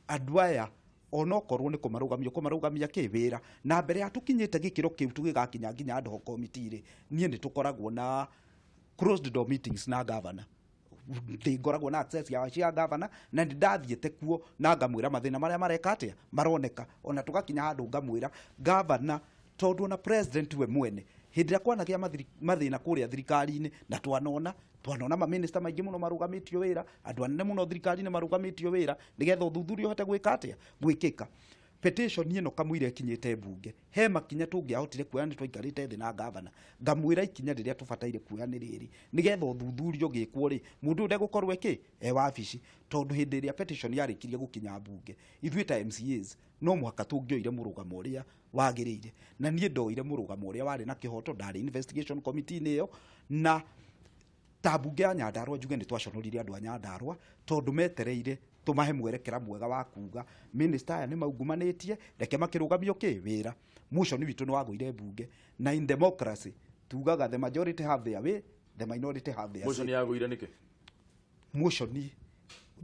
andũ aya onokorwo nĩ kũmarũgamia kũmarũgamia kĩ wĩra, na mbere ya tũkinyĩte gĩkĩro kĩu tũgĩgakinya nginya ad hoc committee rĩ, niĩ nĩ tũkoragwo na closed door meetings na governor. Ndingoragwo na access ya cia governor, na nĩ ndathiĩte kuo na ngamwĩra mathĩna marĩa mareka atĩa maroneka, ona tũgakinya handũ ngamwĩra governor, tondũ ona president we mwene hĩndĩ ĩrĩa kwanagĩa mathĩna kũrĩa thirikari-inĩ, na twanona maminista maingĩ mũno marũgamĩtio wĩra, andũ anene mũno thirikari-inĩ marũgamĩtio wĩra nĩgetha ũthuthuria ũhote gwĩka atĩa gwĩkĩka. Petition ĩno kamũira ĩkinyĩte mbunge, he makinya tũngĩahotire kuoya nĩ twaikarĩte thĩ na governor, ngamwĩra ikinya rĩrĩa tũbataire kuoya nĩ rĩrĩ nĩgetha ũthuthuria ũgĩkwo rĩ, mũndũ ũyũ ndegũkorwo ĩkĩ e wabici, tondũ hĩndĩ ĩrĩa petition yarĩkirie gũkinya mbunge, ithuĩ ta MCAs no mũhaka tũngĩoire mũrũgamo ũrĩa wagĩrĩire, na niĩ ndoire mũrũgamo ũrĩa warĩ na kĩhoto, ndarĩ investigation committee-inĩ ĩyo, na ta mbunge ya Nyandarua njuge nĩ twaconorire andũ a Nyandarua tondũ metereire tũmahe mwerekera mwega wa kuga minister aya nĩ maungumanĩtie, reke makĩrũgamio kĩ wĩra. Motion witũ nĩ wagũire mbunge, na in democracy tugaga the majority have their way, the minority have their Motion say. Yagũire nĩkĩ? Motion,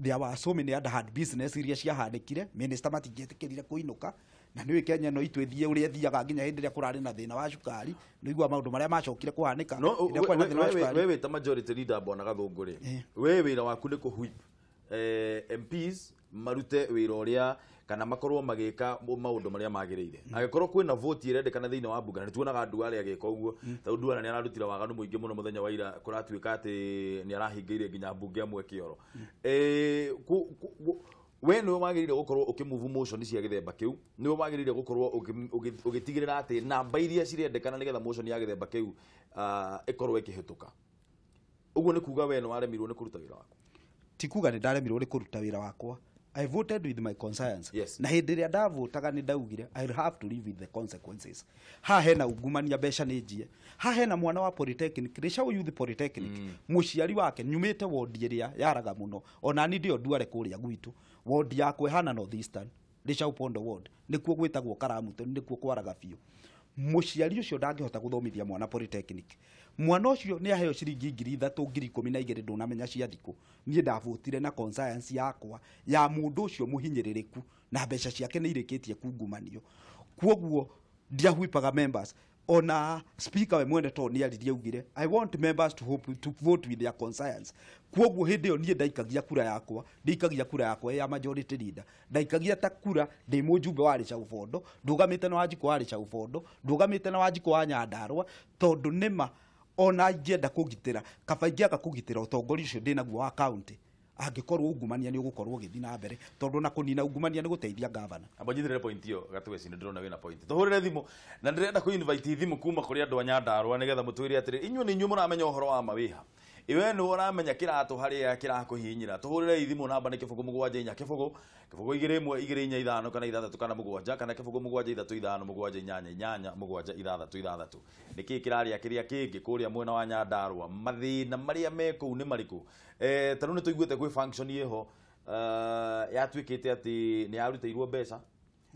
there were so many other hard business iria ciahanĩkire, minister matingĩetĩkĩrire kũinũka, na nĩũĩ Kenya no itũ ĩthiĩ ũrĩa ĩthiaga nginya hĩndĩ ĩrĩa kũrarĩ na thĩna wa cukari, nĩũigua maũndũ marĩa macokire kũhanĩka No hĩndĩ ĩrĩa kwarĩ na thĩna wa cukari. we wĩ ta majority leader bwana Gathũngũ rĩ, we wĩra waku nĩ kũ whip MPs marute wĩra ũrĩa kana makorwo magĩka maũndũ marĩa magĩrĩire. Angĩkorwo kwĩna vote ĩrendekana thĩinĩ wa mbunge, na nĩtuonaga Duale agĩka ũguo, tondũ Duale nĩ ararutire waganu mũingĩ mũno mũthenya wa ira, kũratuĩka atĩ nĩ arahingĩire nginya mbunge amwe kĩoro. We nĩwe wagĩrĩire gũkorwo ũkĩmove motion cia gĩthemba kĩu, nĩwe wagĩrĩire gũkorwo ũgĩtigĩrĩra atĩ namba iria cirendekana nĩgetha motion ya gĩthemba kĩu ĩkorwo ĩkĩhĩtũka. Ũguo nĩ kuga we nĩ waremirwo nĩ kũruta wĩra waku? Ti kuga nĩ ndaremirwo nĩ kũruta wĩra wakwa. I voted with my conscience. Yes. Na hĩndĩ ĩrĩa ndavotaga nĩ ndaugire I'll have to live with the consequences. Haha hena ungumania mbeca nĩ njie. Haha hena mwana wa polytechnic, Rĩcaũ Youth Polytechnic. Mũciari wake nyumĩte wodi ĩrĩa yaraga mũno. Ona ni ndio Duale kũrĩa gwitũ. Wodi yakwa ĩhana North Eastern, Rĩcaũ Pondo ward. Nĩkuo gwĩtagwo Karamuto, nĩkuo kwaraga biũ. Mũciari ũcio ndangĩhota gũthomithia mwana polytechnic. Mwana ũcio nĩ aheo ciringi 3,000 12,000 ndũnamenya cia thikũ. Niĩ ndavotire na conscience yakwa ya mũndũ ũcio mũhinyĩrĩrĩku, na mbeca ciake nĩ irĩkĩtie kungumanio. Kwoguo ndiahwipaga members. Ona speaker we mwene to nĩ aririe augire, "I want members to hope to vote with their conscience." Kwoguo hĩndĩ ĩyo niĩ ndaikagia kura yakwa, ndikagia kura yakwa ya majority leader, ndaikagia ta kura ndĩ mũjumbe wa Rĩchau Bondo, ndũgamĩte na Wanjikũ wa Rĩchau Bondo, ndũgamĩte na Wanjikũ wa Nyandarua, tondũ nĩma ona ingĩenda kũgitĩra, kaba ingĩaga kũgitĩra ũtongoria ũcio ndĩnaguo wa county angĩkorwo ungumania nĩ ũgũkorwo ũgĩthiĩ na mbere, tondũ na kũnina ungumania nĩ gũteithia gavana. Amba njithire point iyo Gatweci, nĩ ndĩrona wĩna point. Tũhũrĩre thimũ na ndĩrenda kũ invite thimũ kuma kũrĩ andũ a Nyandarua nĩgetha mũtwĩre atĩrĩ, inyuĩ nĩ inyuĩ mũramenya ũhoro wa mawĩha iwe nĩ ũramenya kĩratũ harĩa kĩrakũhihinyĩra. Tũhũrĩre thimũ, namba nĩ 0 7 4 0 0 2 1 2 4 5 kana 6 kana 7 kana 0 7 3 5 7 8 8 7 6 6. Nĩkĩĩ kĩrarĩa kĩrĩa kĩngĩ kũrĩa mwena wa Nyandarua? Mathĩna marĩa me kũu nĩ marĩkũ? Ta rĩu nĩ tũiguĩte kwĩ function ĩho yatuĩkĩte atĩ nĩ yarutĩirwo mbeca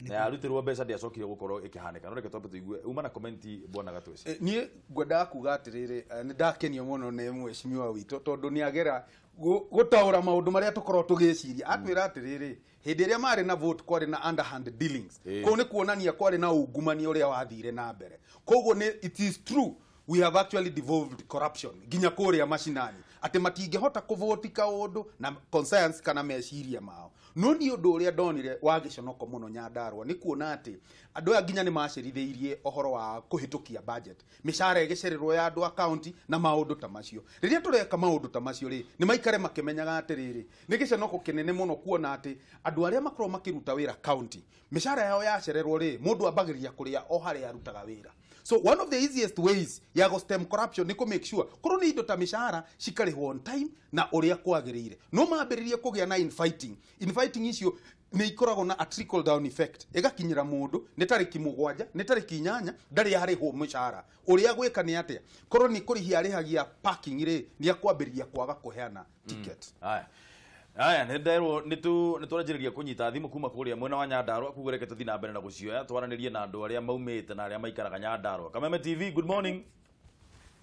na yarutĩrwo mbeca ndĩacokire gũkorwo ĩkĩhanĩka. No reke twambe tũigue uma na comment, bwana Gatweci. Niĩ ngwendaga kuga atĩrĩrĩ, nĩ ndakenio mũno nĩ mheshimiwa witũ tondũ nĩ agera gũtaũra maũndũ marĩa tũkorwo tũgĩciria. Atwĩra atĩrĩrĩ, hĩndĩ ĩrĩa marĩ na vote kwarĩ na underhand dealings. Kũu nĩ kuonania kwarĩ na ungumania ũrĩa wathire na mbere. Koguo nĩ it is true we have actually devolved corruption nginya kũrĩa macinani, atĩ matingĩhota kũvoti kaũndũ na conscience kana meciria mao. No niĩ ũndũ ũrĩa ndonire wa gĩconoko mũno Nyandarua nĩ kuona atĩ andũ aya nginya nĩ macerithĩirie ũhoro wa kũhĩtũkia budget, mĩcara ĩgĩcererwo ya andũ a county na maũndũ ta macio. Rĩrĩa tũreka maũndũ ta macio rĩ, nĩ maikare makĩmenyaga atĩrĩrĩ, nĩ gĩconoko kĩnene mũno kuona atĩ andũ arĩa makoragwo makĩruta wĩra county, mĩcara yao yacererwo rĩ, mũndũ ambagĩrĩria kũrĩa o harĩa arutaga wĩra. So one of the easiest ways ya go stem corruption nĩ kũ make sure korwo nĩ indo ta mĩcara cikarĩhwo on time na ũrĩa kwagĩrĩire. No mambĩrĩrie kũgĩa na infighting. Infighting icio nĩ ikoragwo na a trickle down effect, ĩgakinyĩra mũndũ nĩ tarĩki 7, nĩ tarĩki 8 ndarĩ arĩhwo mũcara. Ũrĩa gwĩka nĩ atĩa? Korwo nĩ kũrĩhia arĩhagia parking rĩ, nĩ akwambĩrĩria kwaga kũheana ticket. Haya. Aya, nĩ nderwo nĩ tũranjĩrĩria kũnyita thimũ kuma kũrĩa mwena wa Nyandarua, koguo reke tũthiĩ na mbere na gũcioya twaranĩrie na andũ arĩa maumĩte na arĩa maikaraga Nyandarua. Kameme TV, good morning.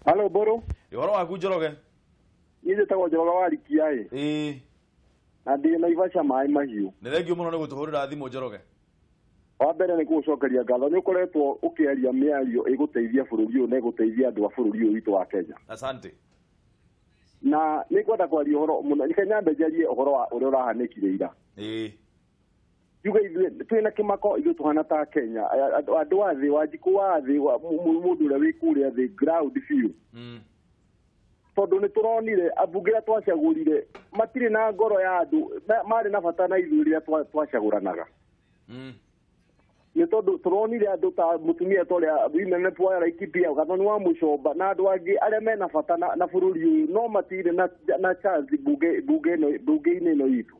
Hello Boro. Ũhoro waku Njoroge? Niĩ njĩtagwo Njoroge wa Rikia ĩ. Ĩĩ. Na ndĩ Naivasha maĩ mahiũ. Nĩ thengio mũno nĩ gũtũhũrĩra thimũ Njoroge. Wa mbere nĩ gũgũcokeria ngatho, nĩ ũkoretwo ũkĩaria mĩario ĩgũteithia bũrũri ũyũ na ĩgũteithia andũ a bũrũri ũyũ witũ wa Kenya. Asante. Na nĩ ngwenda kwaria ũhoro mũno, reke nyambe njarie ũhoro wa ũrĩa ũrahanĩkire ira. Ĩĩ. Njuge ithuĩ twĩna kĩmako, ithuĩ tũhana ta Kenya, andũ a thĩ, Wanjikũ wa thĩ, mũndũ ũrĩa wĩ kũrĩa thĩ ground biũ. Tondũ nĩ tũronire ambunge arĩa twacagũrire matirĩ na ngoro ya andũ, marĩ na bata na ithuĩ rĩrĩa twacagũranaga. Nĩ tondũ tũronire andũ ta mũtumia ta ũrĩa Women Rep wa Laikipia, Gathoni wa Mũcomba na andũ angĩ arĩa mena bata na bũrũri ũyũ, no matirĩ na chance bunge-inĩ ĩno itũ.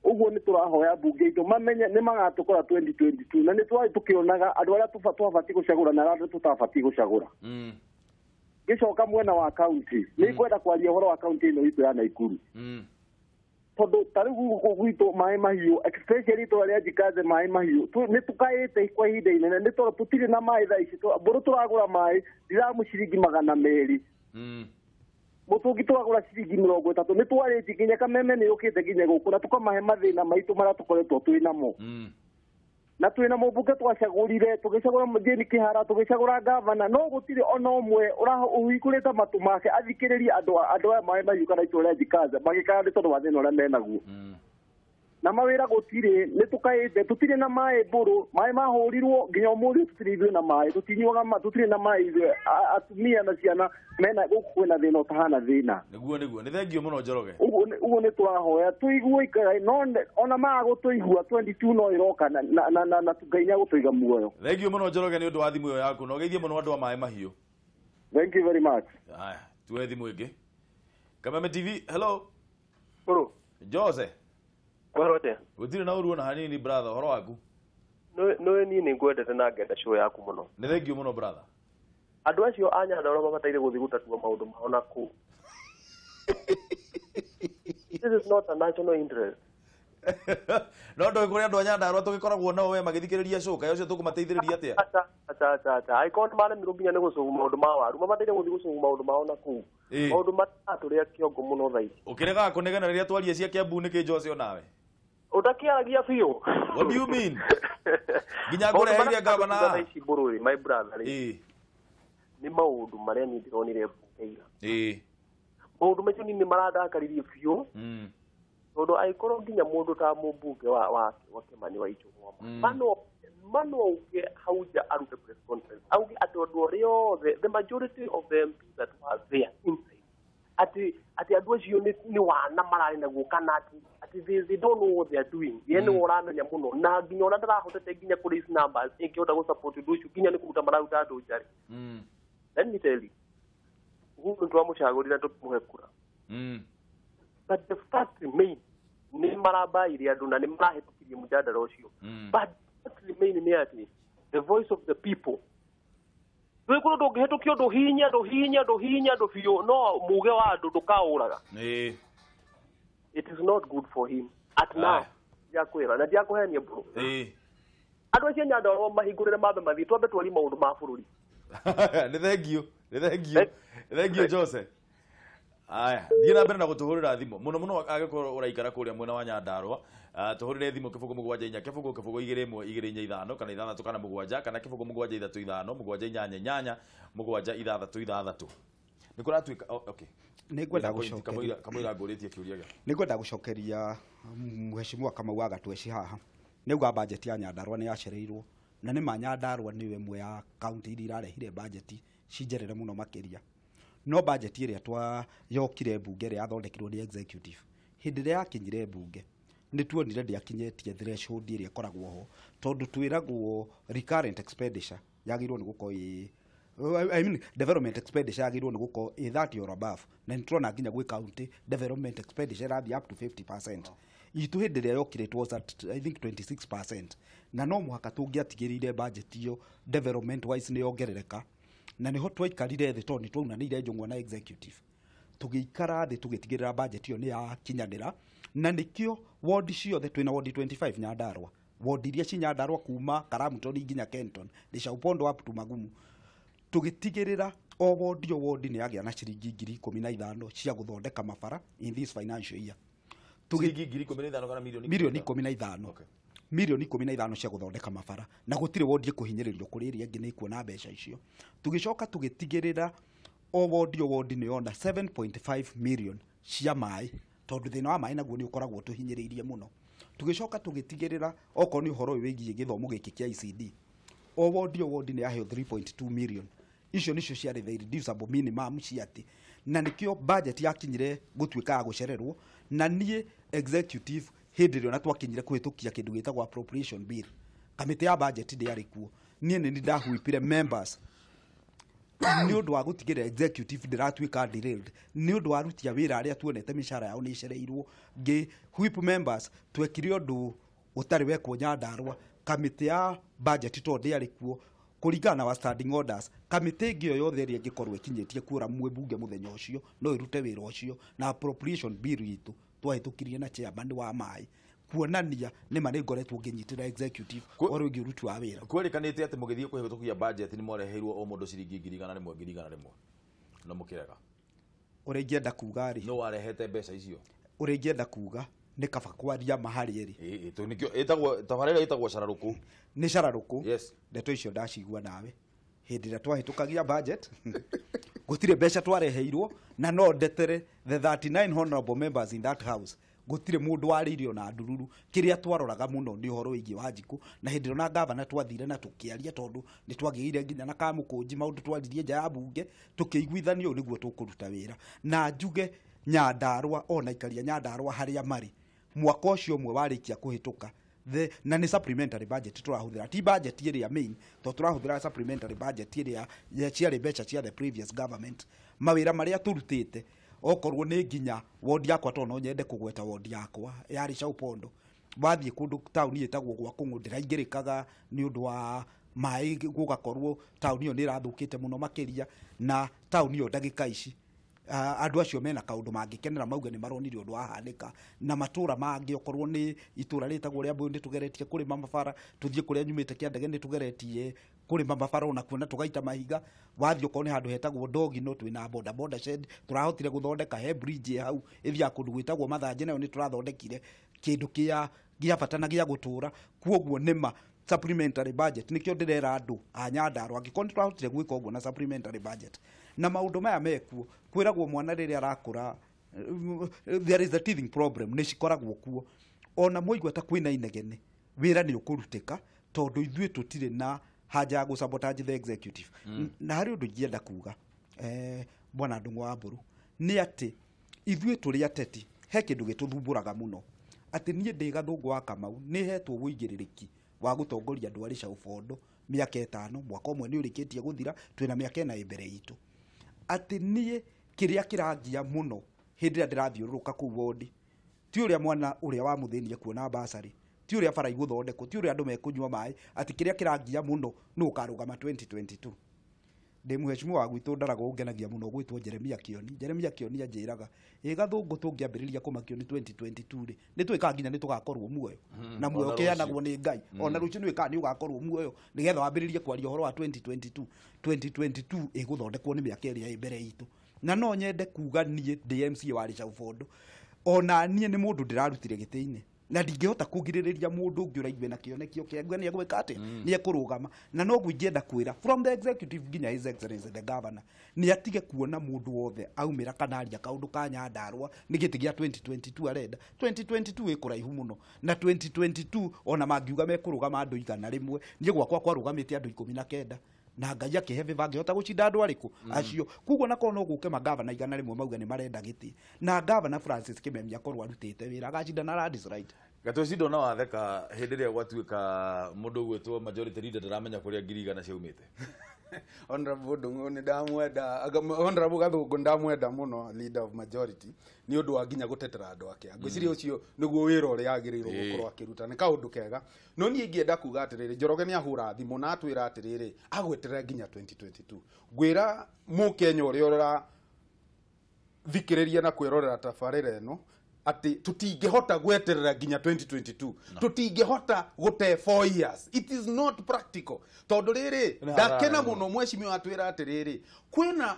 Ũguo nĩ tũrahoya mbunge itũ mamenye nĩ magatũkora 2022, na nĩ twarĩ tũkĩonaga andũ arĩa twabatiĩ gũcagũra na arĩa tũtabatiĩ gũcagũra. Ngĩcoka mwena wa county, nĩ ngwenda kwaria ũhoro wa county ĩno itũ ya Naikuru. Tondũ ta rĩu gũkũ gwitũ maĩ mahiũ, especially itũra rĩa Njikaze maĩ mahiũ, nĩ tũkaĩte kwa ihinda inene, nĩ tondũ tũtirĩ na maĩ thaa ici, mbũrũ tũragũra maĩ ndiramu ciringi 200. Mũtũngi tũragũra ciringi 30. Nĩ twarĩtie nginya Kameme nĩ yũkĩte nginya gũkũ na tũkamahe mathĩna maitũ marĩa tũkoretwo twĩ namo. Na twĩna mũmbunge twacagũrire, tũgĩcagũra Jane Kĩhara, tũgĩcagũra gavana, no gũtirĩ ona ũmwe ũhingũrĩte matũ make athikĩrĩrie andũ aya maĩ mahiũ kana itũra rĩa Njikaze magĩkaya nĩ tondũ wa thĩna ũrĩa menaguo. Na mawĩra gũtirĩ, nĩ tũkaĩte, tũtirĩ na maĩ mbũrũ, maĩ mahũrirwo nginya ũmũthĩ tũtirĩ ithuĩ na maĩ, tũtinyuaga tũtirĩ na maĩ ithuĩ, atumia na ciana mena gũkũ kwĩna thĩna ũtahana thĩna. Nĩguo nĩguo, nĩ thengio mũno Njoroge. Ũguo nĩ tũrahoya tũigue ikara, no ona maga gũtũigua 22 no ĩroka na Ngai nĩ agũtũiga muoyo. Thengio mũno Njoroge nĩ ũndũ wa thimũ ĩyo yaku, na ũgeithie mũno andũ a maĩ mahiũ. Thank you very much. Haya, tuoe thimũ ĩngĩ. Kameme TV, hello. Hello. Jose. Ũhoro atĩa? Gũtirĩ na ũru ona hanini brother, ũhoro waku? Nĩ niĩ nĩ ngwendete na ngenda show yaku mũno. Nĩ thengio mũno brother. Andũ acio a Nyandarua mabataire gũthiĩ gũtatua maũndũ mao na kũu. This is not a national interest. No ndũĩ kũrĩ andũ a Nyandarua tũgĩkoragwo nao we magĩthikĩrĩria show, kaĩ ũcio tũkũmateithĩrĩria atĩa? Aca, aca, aca, aca. Angĩkorwo nĩ maremirwo nginya nĩ gũcovu maũndũ ma waru, mabataire gũthiĩ gũcovu maũndũ mao na kũu. Maũndũ maratũrĩa kĩongo mũno thaa ici. Ũkĩregaga kũnegena rĩrĩa twaria cia Kiambu nĩkĩ Jose onawe? Ũtakĩaragia biũ. What do you mean? Nginya ngũreheire gavana. Ici bũrũri my brother rĩ. Nĩ maũndũ marĩa niĩ ndĩronire mbunge ira. Maũndũ macio nĩ marandakaririe biũ. Tondũ angĩkorwo nginya mũndũ ta mũmbunge wa Kĩmani wa Ichung'wa mano auge hau nja arute press conference auge atĩ andũ arĩa othe the majority of the MPs that were there inside atĩ andũ acio nĩ wana mararĩ naguo kana atĩ they don't know what they are doing. Ye nĩ ũramenya mũno na nginya ona ndarahotete nginya kũ raise numbers ĩngĩhota gũ support ũndũ ũcio nginya nĩ kũruta mararuta andũ nja rĩ. Let me tell you, Uhuru twamũcagũrire tũkĩmũhe kura. But the fact remains nĩ marabaire andũ na nĩ marahĩtũkirie mũjadara ũcio. But the fact remains nĩ atĩ the voice of the people twĩkũrũ ndũngĩhĩtũkia ũndũ hinya ndũ biũ no muge wa andũ ndũkaũraga. It is not good for him at now. Ndiakwĩra na ndiakũhenia bro. Andũ acio Nyandarua mahingũrĩre mambe mathiĩ twambe twarie maũndũ ma bũrũri. Nĩ thengiũ, nĩ thengiũ, thengiũ Jose. Aya, thiĩ na mbere na gũtũhũrĩra thimũ mũno mũno angĩkorwo ũraikara kũrĩa mwena wa Nyandarua. Tũhũrĩre thimũ 0 7 4 0 0 2 1 2 4 5 kana 6 kana 7 kana 0 7 3 5 7 8 8 7 6 6. Nĩ kũratuĩka okay. Nĩngwenda gũcokeria kamũira ngũrĩtie kĩũria gĩa. Nĩngwenda gũcokeria mheshimiwa Kamau wa Gatweci haha. Nĩuga budget ya Nyandarua nĩ yacereirwo na nĩ ma Nyandarua nĩyo ĩmwe ya kaunti iria irarehire budget cinjerere mũno makĩria. No budget ĩrĩa twa yokire mbunge ĩrĩa yathondekirwo nĩ executive hĩndĩ ĩrĩa yakinyire mbunge nĩ tuonire ndĩakinyĩtie threshold ĩrĩa ĩkoragwo ho tondũ twĩragwo recurrent expenditure yagĩrĩirwo nĩ gũkorwo ĩ I mean development expenditure yagĩrĩirwo nĩ gũkorwo ĩ 30 or above na nĩ tũrona nginya gwĩ county development expenditure ĩrathiĩ up to 50%. Itũ hĩndĩ ĩrĩa yokire it was at I think 26% na no mũhaka tũngĩatigĩrĩire budget ĩyo development wise nĩ yongerereka na nĩho twaikarire thĩ tondũ nĩ twaunanĩire njũng'wa na executive tũgĩikara thĩ tũgĩtigĩrĩra budget ĩyo nĩ yakinyanĩra na nĩkĩo ward ciothe twĩna ward 25 Nyandarua ward iria ci Nyandarua kuma Karamutoni nginya Kenton Lishaupondo up to Magumu tũgĩtigĩrĩra o ward o ward nĩ yagĩa na ciringi 15,000 cia gũthondeka mabara in this financial year. Ciringi 15,000 kana milioni milioni 15. Okay. Milioni 15 cia gũthondeka mabara na gũtirĩ ward ĩkũhinyĩrĩrio kũrĩ ĩrĩa ĩngĩ nĩ ikuona mbeca icio. Tũgĩcoka tũgĩtigĩrĩra o ward o ward nĩ yona 7.5 million cia maĩ tondũ thĩna wa maĩ naguo nĩ ũkoragwo tũhinyĩrĩirie mũno. Tũgĩcoka tũgĩtigĩrĩra okorwo nĩ ũhoro ũyũ wĩgiĩ gĩthomo gĩkĩ kĩa ICD o ward o ward nĩ yaheo 3.2 million. Icio nĩcio ciarĩ the irreducible minimum cia atĩ na nĩkĩo budget yakinyire gũtuĩka ya gũcererwo na niĩ executive hĩndĩ ĩrĩa ona twakinyire kũhĩtũkia kĩndũ gĩtagwo appropriation bill kamĩtĩ ya budget ndĩarĩ kuo niĩ nĩ ndahuipire members nĩ ũndũ wa gũtigĩrĩra executive ndĩratuĩka derailed nĩ ũndũ wa aruti a wĩra arĩa tuonete mĩcara yao nĩ ĩcereirwo ngĩ whip members twekire ũndũ ũtarĩ wekwo Nyandarua kamĩtĩ ya budget tondũ ndĩarĩ kuo kũringana na wa standing orders kamĩtĩ ĩngĩ o yothe ĩrĩa ĩngĩkorwo ĩkinyĩtie quorum mwĩ mbunge mũthenya ũcio no ĩrute wĩra ũcio na appropriation bill itũ twahĩtũkirie na chairman wa maĩ kuonania nĩ ma nĩ ngoretwo ngĩnyitĩra executive ũrĩa ũngĩ ũruti wa wĩra. Kwerĩkanĩte atĩ mũgĩthiĩ kũhĩtũkia budget nĩ mwareheirwo o mũndũ ciringi 100,000 100,000 na mũkĩrega. Ũrĩa ingĩenda kuga rĩ no warehete mbeca icio. Ũrĩa ingĩenda kuga nĩ kaba kwaria ma harĩ ĩrĩ. Ĩ nĩkĩo ĩtagwo tabarĩra ĩtagwo cararũkũ. Nĩ cararũkũ. Yes. Ndeto icio ndacigua nawe hĩndĩ ĩrĩa twahĩtũkagia budget gũtirĩ mbeca twareheirwo na no ndetere the 39 honorable members in that house gũtirĩ mũndũ warĩirio na ndururu. Kĩrĩa twaroraga mũno nĩ ũhoro wĩgiĩ Wanjikũ na hĩndĩ ĩrĩa na gavana twathire na tũkĩaria tondũ nĩ twagĩire nginya na Kamũkũnji maũndũ twaririe nja ya bunge tũkĩiguithanio ũũ nĩguo tũkũruta wĩra na njuge Nyandarua ona ikaria Nyandarua harĩa marĩ mwaka ũcio ũmwe warĩkia kũhĩtũka na nĩ supplementary budget tũrahũthĩra ti budget ĩrĩa main tondũ tũrahũthĩra supplementary budget ĩrĩa ciarĩ mbeca cia the previous government mawĩra marĩa tũrutĩte okorwo nĩ nginya ward yakwa tondũ no nyende kũgweta ward yakwa yarĩ Chaupondo wathiĩ kũndũ taũni ĩtagwo gwa Kũng'ũ ndĩraingĩrĩkaga nĩ ũndũ wa maĩ gũgakorwo taũni ĩyo nĩ ĩrathũkĩte mũno makĩria na taũni ĩyo ndagĩka ici andũ acio mena kaũndũ mangĩkenera mauge nĩ maronire ũndũ wahanĩka na matũra mangĩ okorwo nĩ itũra rĩtagwo rĩa Mbũyũ nĩ tũgeretie kũrĩma mabara tũthiĩ kũrĩa nyumĩte Kĩandege nĩ tũgeretie kũrĩma mabara ona kuona tũgaita mahiga wathiĩ okorwo nĩ handũ hetagwo Ndogino twĩna boda boda shed tũrahotire gũthondeka he bridge hau ĩthiaga kũndũ gwĩtagwo Mathanjĩ nayo nĩ tũrathondekire kĩndũ kĩa gĩa bata na gĩa gũtũra. Kuoguo nĩma supplementary budget nikio ndirera andu a Nyandarua angĩkorwo nĩ twahotire gwĩka ũguo na supplementary budget na maũndũ maya mekuo kwĩragwo mwana rĩrĩa arakũra there is a teething problem nĩ cikoragwo kuo ona mwaigua ta kwĩna inegene wĩra nĩ ũkũrutĩka tondũ ithuĩ tũtirĩ na haja ya gũ-sabotage the executive. Na harĩ ũndũ ingĩenda kuga bwana Ndung'u wa Mbũrũ nĩ atĩ ithuĩ tũrĩ ateti he kĩndũ gĩtũthumbũraga mũno atĩ niĩ ndĩ Gathũngũ wa Kamau nĩ hetwo ũigĩrĩrĩki wa gũtongoria andũ a Rĩcaũ Bondo mĩaka 5 mwaka ũmwe nĩ ũrĩkĩtie gũthira twĩna mĩaka 4 ĩ mbere itũ atĩ niĩ kĩrĩa kĩrangia mũno hĩndĩ ĩrĩa ndĩrathiũrũrũka kũu wondi ti ũrĩa mwana ũrĩa wa mũthĩni ekuona basarĩ ti ũrĩa bara igũthondekwo ti ũrĩa andũ mekũnyua maĩ atĩ kĩrĩa kĩrangia mũno nũ ũkarũgama 2022 ndĩ mũheshimiwa wa gwitũ ndaragwo ũngenagia mũno gwĩtwo Jeremia Kioni. Jeremia Kioni anjĩraga ĩ Gathũngũ tũngĩambĩrĩria kũmakio nĩ 2022 rĩ nĩ twĩkaga nginya nĩ tũgakorwo muoyo na muoyo ũkĩheanagwo nĩ Ngai ona rũciũ nĩ wĩkaga nĩ ũgakorwo muoyo nĩgetha wambĩrĩrie kwaria ũhoro wa 2022 2022 ĩgũthondekwo nĩ mĩaka ĩrĩa ĩ mbere itũ. Na no nyende kuga niĩ ndĩ MCA wa Rĩcaũ Bondo ona niĩ nĩ mũndũ ndĩrarutire gĩtĩ-inĩ na ndingĩhota kũgirĩrĩria mũndũ ũngĩ ũraigue na kĩoneki kĩake nĩ egwĩka atĩa nĩ ekũrũgama. Na noguo ingĩenda kwĩra from the executive nginya his excellency the governor nĩ atige kuona mũndũ wothe aumĩra kana aria kaũndũ ka Nyandarua nĩ gĩtĩ gĩa 2022 arenda. 2022 ĩ kũraihu mũno na 2022 ona mangiuga mekũrũgama andũ 100 niĩ gwakwa kwarũgamĩte andũ 19 na Ngai akĩhe favor ngĩhota gũcinda andũ arĩkũ acio. Koguo nakorwo no gũke magavana 100 mauga nĩ marenda gĩtĩ na gavana Francis Kimemia akorwo arutĩte wĩra agacinda na landslide. Gatweci ndona watheka hĩndĩ ĩrĩa gwatuĩka mũndũ ũgwĩtwo majority leader ndaramenya kũrĩa 100,000 ciaumĩte. Honorable Ndung'u nĩ ndamwenda, Honorable Gathũngũ ndamwenda mũno leader of majority nĩ ũndũ wa nginya gũtetera andũ ake. Ngwĩciria ũcio nĩguo wĩra ũrĩa agĩrĩirwo gũkorwo akĩruta nĩ kaũndũ kega. No niĩ ingĩenda kuga atĩrĩrĩ, Njoroge nĩ ahũra thimũ na atwĩra atĩrĩrĩ agweterera nginya 2022. Ngwĩra mũkenya ũrĩa ũrathikĩrĩria na kwĩrorera tabarĩra ĩno atĩ tũtingĩhota gweterera nginya 2022. Tũtingĩhota gũte 4 years. It is not practical. Tondũ rĩrĩ ndakena mũno mheshimiwa atwĩra atĩrĩrĩ kwĩna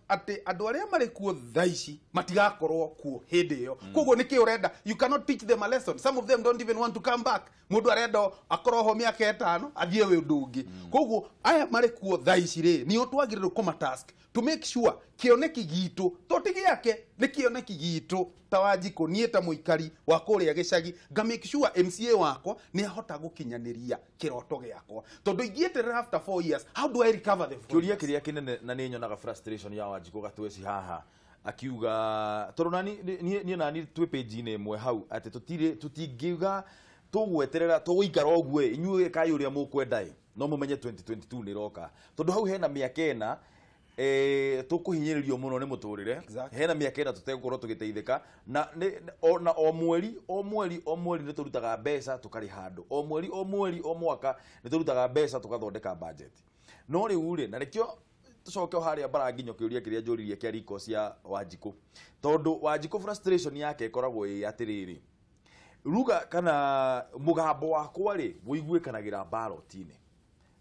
atĩ andũ arĩa marĩ kuo thaa ici matigakorwo kuo hĩndĩ ĩyo. Koguo nĩkĩ ũrenda? You cannot teach them a lesson. Some of them don't even want to come back. Mũndũ arenda akorwo ho mĩaka 5 athiĩ ũndũ ũngĩ. Koguo aya marĩ kuo thaa ici rĩ nĩo twagĩrĩirwo kũmatask to make sure kĩoneki gitũ to ti gĩake nĩ kĩoneki gitũ ta Wanjikũ niĩ ta mũikari wa kũrĩa gĩcagi nga make sure MCA wakwa nĩ ahota gũkinyanĩria kĩroto gĩakwa tondũ ingĩeterera after 4 years how do I recover the 4 kĩũria kĩrĩa kĩnene na nĩ nyonaga frustration ya Wanjikũ Gatweci haha akiuga tondũ nani niĩ nani twĩ page-inĩ ĩmwe hau atĩ tũtingiuga tũgweterera tũgũikara ũguo inyuĩ kai ũrĩa mũkwenda ĩ no mũmenye 2022 nĩ ĩroka tondũ hau hena mĩaka 4 tũkũhinyĩrĩrio mũno nĩ mũtũrĩre hena mĩaka 4 tũtegũkorwo tũgĩteithĩka na na o mweri o mweri o mweri nĩ tũrutaga mbeca tũkarĩha andũ o mweri o mweri o mwaka nĩ tũrutaga mbeca tũgathondeka budget. No rĩu rĩ na nĩkĩo tũcoke o harĩa bara nginyo kĩũria kĩrĩa njũririe kĩa riko cia Wanjikũ tondũ Wanjikũ frustration yake ĩkoragwo ĩ atĩrĩrĩ ruga kana mũgambo wakwa rĩ wũiguĩkanagĩra ballot-inĩ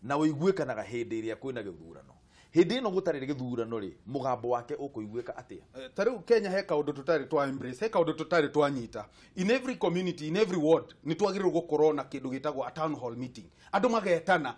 na wũiguĩkanaga hĩndĩ ĩrĩa kwĩna gĩthurano. Hĩndĩ ĩno gũtarĩ gĩthurano rĩ mũgambo wake ũkũiguĩka atĩa? Ta rĩu Kenya he kaũndũ tũtarĩ twa embrace, he kaũndũ tũtarĩ twanyita. In every community, in every ward nĩ twagĩrĩirwo gũkorwo na kĩndũ gĩtagwo a town hall meeting. Andũ magetana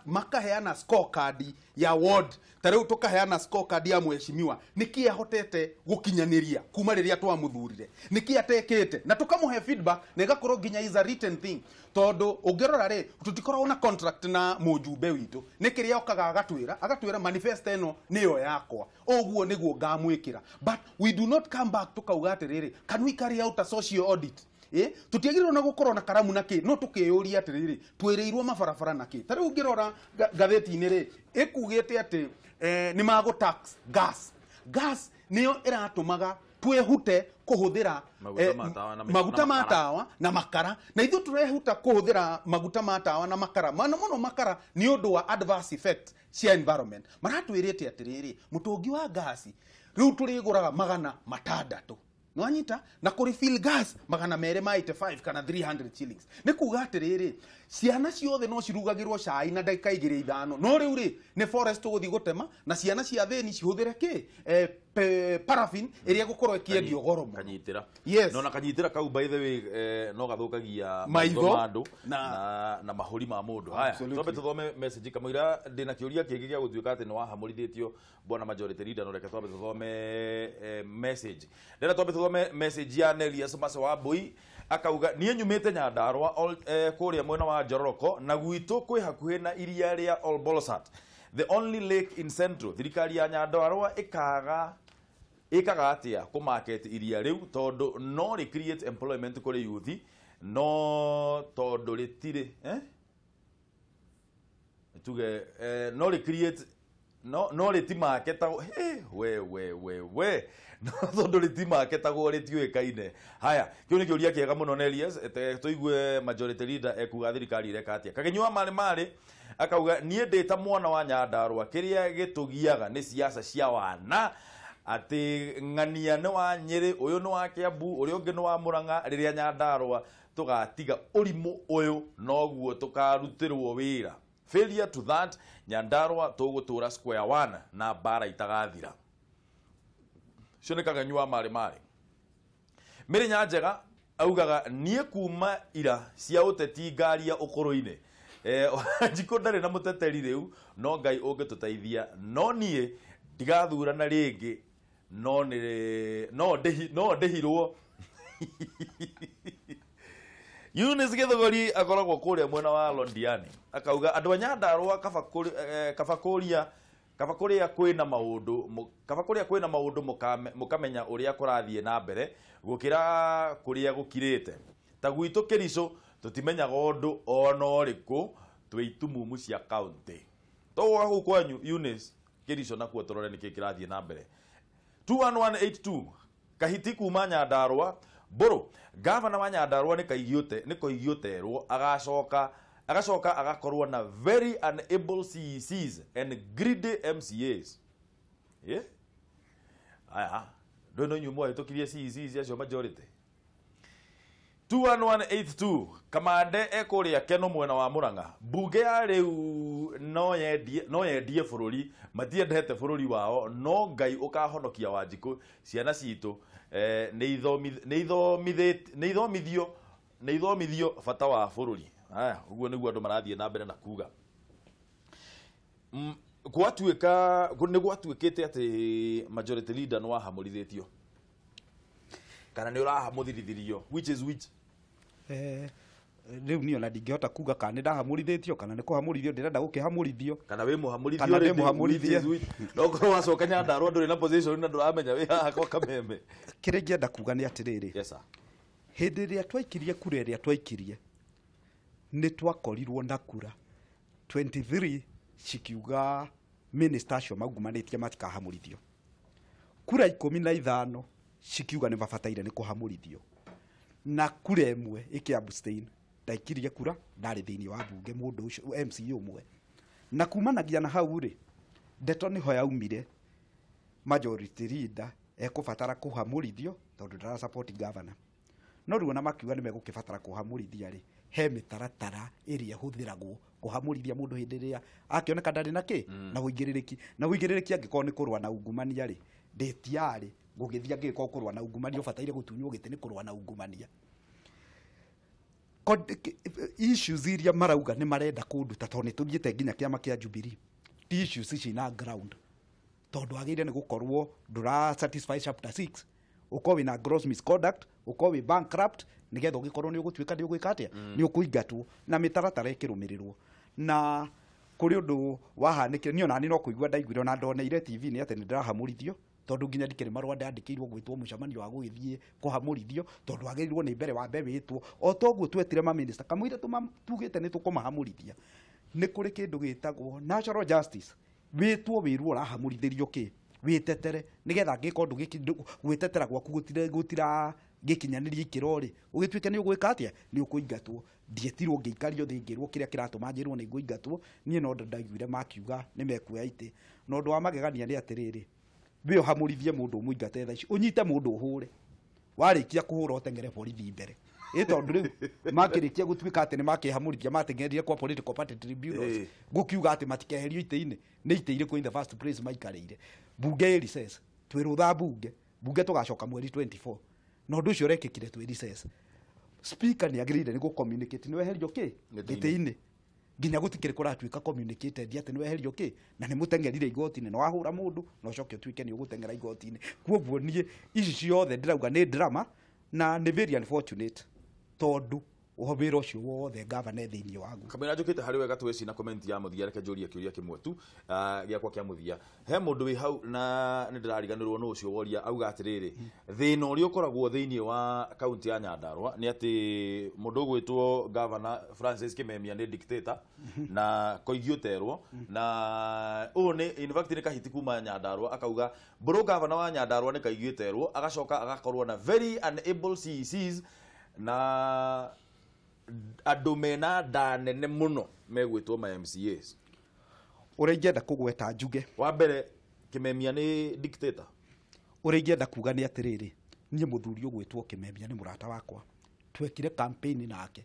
makaheana scorecard ya ward. Ta rĩu tũkaheana scorecard ya mheshimiwa nĩkĩ ahotete gũkinyanĩria kuma rĩrĩa twamũthurire, nĩkĩ atekĩte, na tũkamũhe feedback na ĩgakorwo nginya is a written thing. Tondũ ũngĩrora rĩ tũtikoragwo na contract na mũjumbe witũ nĩ kĩrĩa okaga agatwĩra manifesto ĩno nĩyo yakwa ũguo nĩguo ngamwĩkĩra, but we do not come back tũkauga atĩrĩrĩ can we carry out a social audit? Tũtiagĩrĩirwo na gũkorwo na karamu na kĩ no tũkĩyũria atĩrĩrĩ twĩrĩirwo mabarabara na kĩ. Ta rĩu ũngĩrora ngathĩti-inĩ rĩ ĩkugĩte atĩ nĩ magũ tax gas. Gas nĩyo ĩratũmaga twĩhute kũhũthĩra maguta ma tawa na makara na ithuĩ tũrehuta kũhũthĩra maguta ma tawa na makara mũno mũno makara nĩ ũndũ wa adverse effect cia environment. Maratwĩrĩte atĩrĩrĩ mũtũngi wa gasi rĩu tũrĩgũraga 600 Nwanyita na kå refill gas 285 kana 300 shillings. Nä kuga atä ciana ciothe no cirugagĩrwo cai na ndagĩka igĩrĩ ithano no rĩu rĩ nĩ forest tũgũthiĩ gũtema na ciana cia thĩni cihũthĩre kĩ paraffin ĩrĩa ĩgũkorwo ĩkĩendio goro mũno. Kanyitĩra. Yes. No na kanyitĩra kau by the way no gathũkagia maitho ma andũ na mahũri ma mũndũ. Haya, twambe tũthome message kamũira ndĩna kĩũria kĩngĩ gĩa gũtuĩka atĩ nĩ wahamũrithĩtio bwana majority leader, no reke twambe tũthome message. Ndĩrenda twambe tũthome message ya Nelius Mase wa Mbui akauga niĩ nyumĩte Nyandarua kũrĩa mwena wa Njororoko na gwitũ kwĩ hakuhĩ na iria rĩa Olbolosat, the only lake in Central. Thirikari ya Nyandarua ĩkaga atia kũ market iria rĩu tondũ no rĩ create employment kũrĩ youth no tondũ rĩtirĩ tuge no rĩ create no rĩtimaketagwo we we we we no tondũ rĩtimaketagwo rĩtiũĩkaine. Haya, kĩu nĩ kĩũria kĩega mũno Nelius, tũigue majority leader ekuga thirikari ĩreka atĩa. Kagenyua marĩ marĩ akauga niĩ ndĩ ta mwana wa Nyandarua kĩrĩa gĩtũgiaga nĩ siasa cia wana atĩ ng'ania nĩ wa Nyĩrĩ, ũyũ nĩ wa Kiambu, ũrĩa ũngĩ nĩ wa Murang'a. Rĩrĩa Nyandarua tũgatiga ũrimũ ũyũ noguo tũkarutĩrwo wĩra. Failure to that, Nyandarua tũgũtũra square one na mbara itagathira. Cio nĩ Kagenyua marĩ marĩ. Mĩrĩ Nyanjega augaga niĩ kuma ira cia ũteti ngaria ũkũrũ-inĩ. Wanjikũ ndarĩ na mũteteri rĩu no Ngai ũngĩtũteithia, no niĩ ndigathurana rĩngĩ no ndĩhirwo. Eunice Githogori akoragwo kũrĩa mwena wa Londiani akauga andũ a Nyandarua kaba kũrĩa kwĩna maũndũ mũkamenya ũrĩa kũrathiĩ na mbere gũkĩra kũrĩa gũkirĩte. Ta gwitũ Kĩricũ tũtimenyaga ũndũ ona ũrĩkũ twĩ itumumu cia kaũntĩ. Tũgũka kũu kwanyu Eunice Kĩricũ nakuo tũrore nĩkĩ kĩrathiĩ na mbere. 21182 Kahiti kuma Nyandarua Mbũrũ, gavana wa Nyandarua nĩ koigĩũterwo agacoka agakorwo na very unable CECs and greedy MCAs. Yeah? Aya, ndũ no inyuĩ mwahĩtũkirie CECs acio majority. 21182 Kamande ekũrĩa Keno mwena wa Murang'a. Mbunge ya rĩu no yendie bũrũri, matiendete bũrũri wao, no Ngai ũkahonokia Wanjikũ ciana citũ nĩ ithomithio bata wa bũrũri. Aya, ũguo nĩguo andũ marathiĩ na mbere na kuga. Gwatuĩka nĩ gwatuĩkĩte atĩ majority leader nĩ wahamũrithĩtio kana nĩ ũrahamũthithirio, which is which? Rĩu niĩ ona ndingĩhota kuga kana nĩ ndahamũrithĩtio kana nĩ kũhamũrithio ndĩrenda gũkĩhamũrithio kana wĩ mũhamũrithio rĩngĩ, mũhamũrithie. No korwo wacoka Nyandarua ndũrĩ na position na ndũramenya wĩ haha kwa Kameme. Kĩrĩa ingĩenda kuga nĩ atĩrĩrĩ, yes sir, hĩndĩ ĩrĩa twaikirie kura ĩrĩa twaikirie nĩ twakorirwo na kura 23 cikiuga minister acio maungumanĩtie matikahamũrithio, kura 15 cikiuga nĩ mabataire nĩ kũhamũrithio, na kura ĩmwe ĩkĩ abstain. Ndaikirie kura ndarĩ thĩinĩ wa mbunge mũndũ ũcio MCA ũmwe, na kumanagia na hau rĩ ndeto nĩho yaumire majority leader ekũbatara kũhamũrithio tondũ ndara support governor. No rĩu ona makiuga nĩ megũkĩbatara kũhamũrithia rĩ, he mĩtaratara ĩrĩa ĩhũthĩragwo kũhamũrithia mũndũ hĩndĩ ĩrĩa akĩoneka ndarĩ na kĩ na ũigĩrĩrĩki. Na ũigĩrĩrĩki angĩkorwo nĩ kũrũa na ungumania rĩ, ndĩtiarĩ gũgĩthiĩ angĩkorwo kũrũa na ungumania ũbataire gũtunywo gĩtĩ nĩ kũrũa na ungumania. Issues iria marauga nĩ marenda kũnduta tondũ nĩ tũthiĩte nginya kĩama kĩa Jubilee, ti issues ici na ground tondũ agĩrĩire nĩ gũkorwo ndũra satisfy chapter 6, ũkorwo wĩna gross misconduct, ũkorwo wĩ bankrupt, nĩgetha ũgĩkorwo nĩ ũgũtuĩka nĩ ũgwĩka atĩa, nĩ ũkũingatwo na mĩtaratara ĩkĩrũmĩrĩrwo. Na kũrĩ ũndũ wahanĩkire niĩ ona niĩ no kũigua ndaiguire ona ndoneire TV-inĩ atĩ nĩ ndĩrahamũrithio tondũ nginya ndikĩrĩ marũa ndandĩkĩirwo gwĩtwo mũcemanio wa gũgĩthiĩ kũhamũrithio tondũ wagĩrĩirwo nĩ mbere wambe wĩtwo. O toguo twetire maminista kamũira tugĩte nĩ tũkũmahamũrithia, nĩ kũrĩ kĩndũ gĩtagwo natural justice, wĩtwo wĩrwo ũrahamũrithĩrio kĩ, wĩtetere nĩgetha angĩkorwo gwĩtetera gwaku gũtira gĩkinyanĩria ikĩro rĩ, ũgĩtuĩke nĩ ũgwĩka atĩa, nĩ ũkũingatwo. Ndietirwo ngĩikario thĩ ngĩrwo kĩrĩa kĩratũma njĩrwo nĩ ngũingatwo, niĩ no ndaiguire makiuga nĩ mekuoya itĩ. Na ũndũ wa magegania nĩ atĩrĩrĩ, wĩ ũhamũrithie mũndũ ũmũingate thaa ici, ũnyite mũndũ ũhũre, Warĩkia kũhũra ũteng'ere borithi mbere. Ĩ tondũ rĩu makĩrĩkia gũtuĩka atĩ nĩ makĩhamũrithia mateng'erire kwa political party tribunals gũkiuga atĩ matikeherio itĩ-inĩ, nĩ itĩ irĩkũ in the first place maikarĩire. Bunge ĩ recess, twĩ rũtha bunge, bunge tũgacoka mweri 24. Na ũndũ ũcio ũrekĩkire twĩ recess. Speaker nĩ agĩrĩire nĩ gũ-communicate nĩ weherio kĩ gĩtĩ-inĩ. Nginya gũtikĩrĩ kũratuĩka communicated atĩ nĩ weherio kĩ na nĩ mũteng'erire igoti-inĩ na wahũra mũndũ na ũcoke ũtuĩke nĩ ũgũteng'era igoti-inĩ. Kwoguo niĩ ici ciothe ndĩrauga nĩ drama na nĩ very unfortunate tondũ wĩra ũcio wothe gavana thĩinĩ waguo. Kamũira njũkĩte harĩ wega tweci na comment ya mũthia, reke njũrie kĩũria kĩmwe tu gĩakwa kĩa mũthia. He mũndũ wĩ hau na nĩ ndĩrariganĩrwo nũ ũcio woria auga atĩrĩrĩ, thĩna ũrĩa ũkoragwo thĩinĩ wa kaunti ya Nyandarua nĩ atĩ mũndũ ũgwĩtwo Governor Francis Kimemia nĩ dictator na koigi ũterwo na ũũ nĩ in fact nĩ kahiti kuma Nyandarua akauga mbũrũ governor wa Nyandarua nĩ kaigi ũterwo, agacoka agakorwo na very unable CECs na andũ mena nda nene mũno megwĩtwo ma MCAs. Ũrĩa ingĩenda kũgweta njuge wa mbere Kimemia nĩ dictator. Ũrĩa ingĩenda kuga nĩ atĩrĩrĩ, niĩ mũthuri ũgwĩtwo Kimemia nĩ mũrata wakwa, twekire campaign nake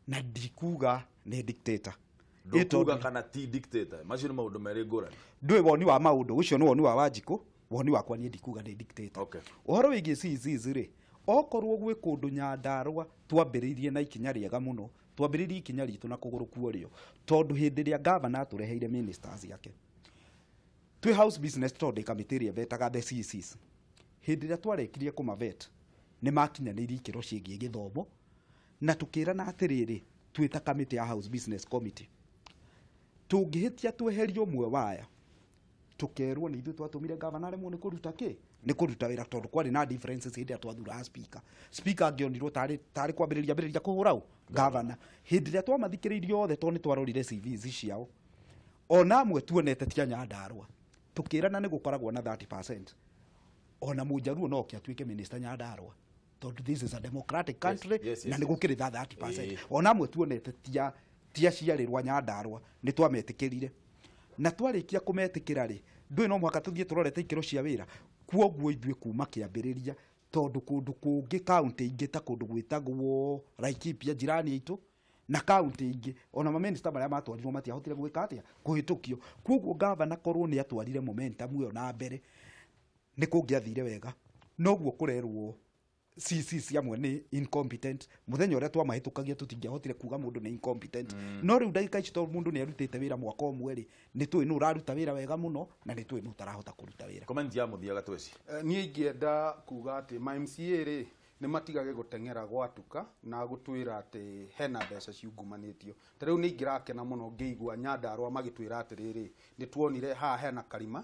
na ndikuga nĩ dictator. Ndũkuga kana ti dictator, macio nĩ maũndũ merĩ ngũrani. Ndũĩ woni wa maũndũ ũcio nĩ woni wa Wanjikũ, woni wakwa niĩ ndikuga nĩ dictator. Okay. Ũhoro wĩgiĩ CECs rĩ, okorwo gwĩ kũndũ Nyandarua twambĩrĩirie na ikinya rĩega mũno, twambĩrĩirie ikinya ritũ na kũgũrũ kuorĩo, tondũ hĩndĩ ĩrĩa gavana atũreheire ministers yake twĩ house business, tondũ kamĩtĩ ĩrĩa vetaga the CECs, hĩndĩ ĩrĩa twarĩkirie kũmavet nĩ makinyanĩirie ikĩro ciĩgiĩ gĩthomo, na tũkĩrana atĩrĩrĩ, twĩ ta kamĩtĩ ya house business committee tũngĩhĩtia tweherie ũmwe waya tũkerwo nĩ ithuĩ twatũmire gavana aremwo nĩ kũruta kĩ nĩ kũruta wĩra, tondũ kwarĩ na differences hĩndĩ ĩrĩa twathuraga speaker. Speaker angĩonirwo tarĩ kwambĩrĩria ambĩrĩria kũhũra ũ gavana. Hĩndĩ ĩrĩa twamathikĩrĩirie othe tondũ nĩ twarorire CVs ciao, ona amwe tuonete ti a Nyandarua, tũkĩrana nĩ gũkoragwo na 30%. Ona Mũnjaruo no oke atuĩke minister Nyandarua, tondũ this is a democratic country. Yes, na nĩ gũkĩrĩ tha 30%. Ona amwe tuonete ti aciarĩrwa Nyandarua, nĩ twametĩkĩrire. Na twarĩkia kũmetĩkĩra rĩ, ndũĩ no mũhaka tũthiĩ tũrorete ikĩro cia wĩra. Kwoguo ithuĩ kuma kĩambĩrĩria, tondũ kũndũ kũngĩ kaunti ingĩ ta kũndũ gwĩtagwo Laikipia jirani itũ na kaunti ingĩ, ona maminista marĩa matwarirwo matiahotire gwĩka atĩa kũhĩtũkio. Kwoguo gavana korwo nĩ atwarire momentum ĩyo na mbere nĩ kũngĩathire wega. Noguo kũrerwo CCC amwe nĩ incompetent. Mũthenya ũrĩa twamahĩtũkagia tũtingĩahotire kuga mũndũ nĩ incompetent. No rĩu ndagĩka ici tondũ mũndũ nĩ arutĩte wĩra mwaka ũmwe rĩ, nĩ tũĩ nũ ũraruta wĩra wega mũno na nĩ tũĩ nũ ũtarahota kũruta wĩra. Comment ya mũthia Gatweci. Niĩ ingĩenda kuga atĩ ma MCA rĩ nĩ matigage gũteng'era gwatuka na gũtwĩra atĩ hena mbeca ciungumanĩtio. Ta rĩu nĩ ingĩrakena mũno ngĩigua Nyandarua magĩtwĩra atĩrĩrĩ, nĩ tuonire haha hena karima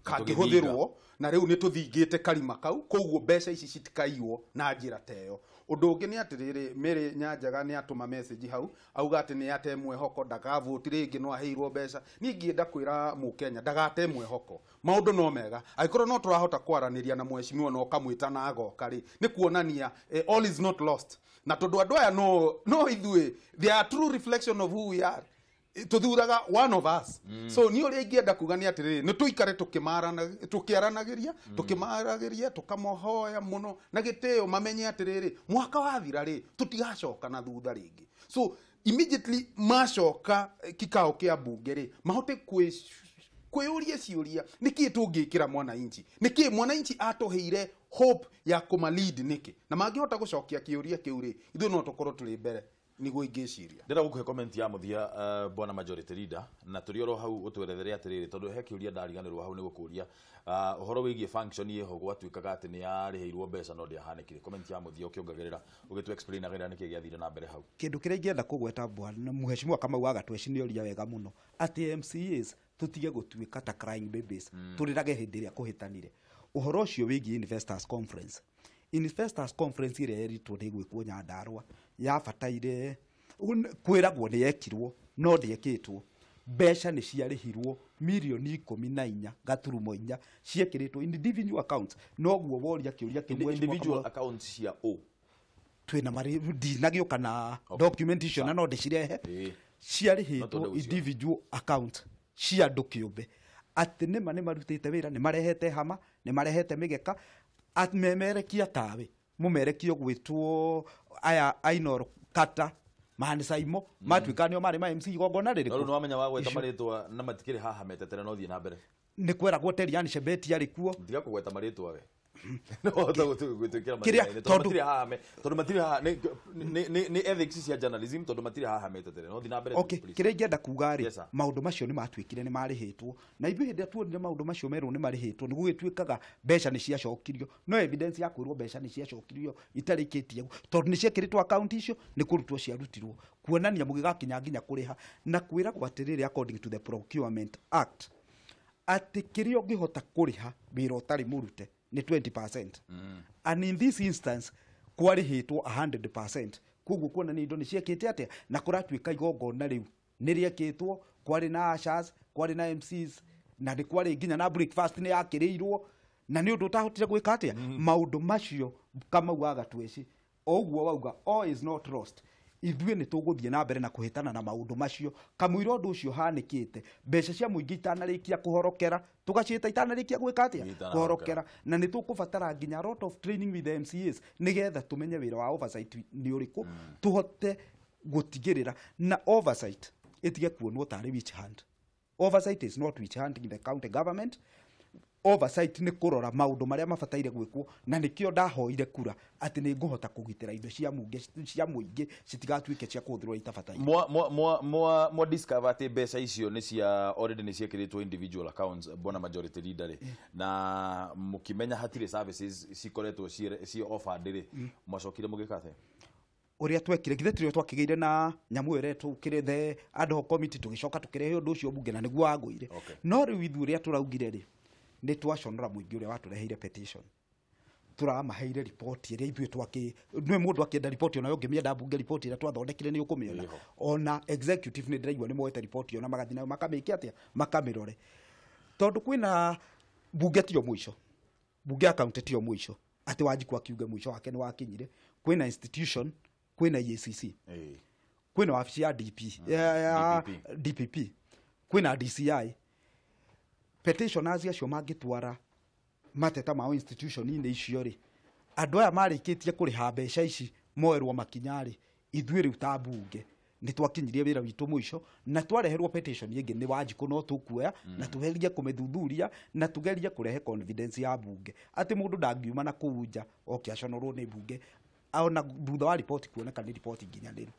kangĩhũthĩrwo na rĩu nĩ tũthingĩte karima kau, koguo mbeca ici citikaiywo na njĩra ta ĩyo. Ũndũ ũngĩ nĩ atĩrĩrĩ, Mary Nyanjaga nĩ atũma message hau auga atĩ nĩ ate mwĩhoko ndakavoti rĩngĩ no aheirwo mbeca. Niĩ ingĩenda kwĩra mũkenya ndagate mwĩhoko, maũndũ no mega. Angĩkorwo no tũrahota kwaranĩria na mheshimiwa na ũkamwĩta na agoka rĩ, nĩ kuonania all is not lost. Na tondũ andũ aya no ithuĩ, they are true reflection of who we are. Tuthuraga one of us. So ni ũrĩa ingĩenda kuga nĩ atĩrĩrĩ, nĩ tũikare tũkĩaranagĩria, tũkĩmaragĩria, tũkamohoya mũno na gĩtĩo, mamenye atĩrĩrĩ, mwaka wathira rĩ tũtigacoka na thutha rĩngĩ. So immediately macoka kikao kĩa bunge rĩ, mahote kwĩyũria ciũria, nĩkĩĩ tũngĩkĩra mwananchi, nĩkĩĩ mwananchi atũheire hope ya kũma lead nĩkĩ, na mangĩhota gũcokia kĩũria kĩu rĩ, ithuĩ no tũkorwo tũrĩ mbere. Niguo ingĩciria. Ndĩrenda gũkũhe comment ya mũthia bwana majority leader, na tũrĩ oro hau ũtwerethere atĩrĩrĩ, tondũ he kĩũria ndariganĩrwo hau nĩ gũkũria ũhoro wĩgiĩ function ĩho gwatuĩkaga atĩ nĩ yarĩhĩirwo mbeca no ndĩahanĩkire. Comment ya mũthia ũkĩongagĩrĩra ũgĩtũ explain agĩrĩra nĩkĩ gĩathire na mbere hau. Kĩndũ kĩrĩa ingĩenda kũgweta bwana mheshimiwa Kamau wa Gatweci nĩ oria wega mũno atĩ MCAs tũtige gũtuĩka ta crying babies, tũrĩrage hĩndĩ ĩrĩa kũhĩtanire. Ũhoro ũcio wĩgiĩ investors conference, investors conference ĩrĩa yeritwo nĩ gwĩkwo Nyandarua yabataire kwĩragwo nĩ yekirwo no ndĩekĩtwo. Mbeca nĩ ciarĩhirwo mirioni 14.4 ciekĩrĩtwo individual accounts. Noguo woria kĩũria kĩmwe, individual accounts cia ũ twĩna marĩ ndinagĩũka na document icio na no ndĩcirehe. Ciarĩhĩtwo individual account cia andũ kĩũmbe, atĩ nĩma nĩ marutĩte wĩra, nĩ marehete hama, nĩ marehete mĩgeka. Amemerekia tawe mumerekia gwitwo aya Ainoro Kata Manisaimo matuika nio mari ma MC igongona ririku. No wamenya wa gweta maritwa na matikiri haha metetere no thie na mbere. Ni kweragwo Terian Chebet yari kuo. Ndiga kugweta maritwa we. No hota gwitwikira maritwa tondu matiri haha me tondu matiri haha ni ethics cia journalism tondu matiri haha metetere no thie na mbere. Okay, kiria ingĩenda kuga ri maundu macio ni matuikire ni marihitwo na ithuĩ hĩndĩ ĩrĩa tuonire maundu macio merwo ni marihitwo ni gũgĩtuĩkaga mbeca nĩ ciacokirio no evidence ya kwĩrwo mbeca nĩ ciacokirio itarĩkĩtie tondu nĩ ciekĩrĩtwo account icio nĩ kũrutwo ciarutirwo kuonania mũgĩgakinya nginya kũrĩha na kwĩragwo atĩrĩrĩ according to the Procurement Act atĩ kĩrĩa ũngĩhota kũrĩha wĩra ũtarĩ mũrute ni 20%. And in this instance kwarĩhĩtwo 100%. Koguo kuonania indo nĩ ciekĩte atĩa na kũratuĩka igongona rĩu nĩ rĩekĩtwo kwarĩ na ushers kwarĩ na MCs na nĩ kwarĩ nginya na breakfast nĩ yakĩrĩirwo na nĩ ũndũ ũtahotire gwĩka atĩa maũndũ macio Kamau wa Gatweci o ũguo wauga all is not lost. Ithuĩ nĩ tũgũthiĩ na mbere na kũhĩtana na maũndũ macio kamũira ũndũ ũcio ũhanĩkĩte mbeca cia mũingĩ itanarĩkia kũhorokera tũgaciĩta itanarĩkia gwĩka atĩa kũhorokera na nĩ tũkũbatara nginya lot of training with the MCAs nĩgetha tũmenye wĩra wa oversight nĩ ũrĩkũ tũhote gũtigĩrĩra na oversight ĩtige kuonwo tarĩ witch hunt. Oversight is not witch hunt in the county government. Oversight nĩ kũrora maũndũ marĩa mabataire gwĩkwo na nĩkĩo ndahoire kura atĩ nĩ ngũhota kũgitĩra indo cia mũingĩ citigatuĩke cia kũhũthĩrwo itabataire. Mwa discover atĩ mbeca icio nĩ cia already nĩ ciĩkĩrĩtwo individual accounts bwana majority leader rĩ na mũkĩmenya hatirĩ services cikoretwo ci offered rĩ mwacokire mũgĩka atĩa? Ũrĩa twekire githĩ tũrĩa twakĩgĩire na nyamũ ĩyo ĩretwo kĩrĩ the ad hoc committee tũgĩcoka tũkĩrehe ũndũ ũcio bunge na nĩguo wagũire. No rĩu ithuĩ ũrĩa tũraugire rĩ nĩ twaconora mũingĩ ũrĩa watũreheire petition tũramaheire riboti ĩrĩa ithuĩ twakĩ nĩ mũndũ akĩenda riboti onayo ũngĩmĩenda mbunge riboti ĩrĩa twathondekire nĩ ũkũmĩona ona executive nĩ ndĩraigua nĩ moete riboti ĩyo na magathiĩ nayo makamĩke atĩa makamĩrore tondũ kwĩna mbunge tiyo mũico mbunge ya county tiyo mũico atĩ Wanjikũ akiuge mũico wake nĩ wakinyire kwĩna institution kwĩna EACC kwĩna wabici ya DP ya DPP kwĩna DCI petitioners acio mangĩtwara mateta mao institution-inĩ icio rĩ andũ aya marĩkĩtie kũrĩha mbeca ici moerwo makinya rĩ ithuĩ rĩu ta mbunge nĩ twakinyirie wĩra witũ mũico na twareherwo petition ĩngĩ nĩ Wanjikũ no tũkuoya na tũgerie kũmĩthuthuria na tũgerie kũrehe confidence ya mbunge atĩ mũndũ ndangiuma na kũu nja oke aconorwo nĩ mbunge ona thutha wa riboti kuoneka nĩ riboti nginyanĩru.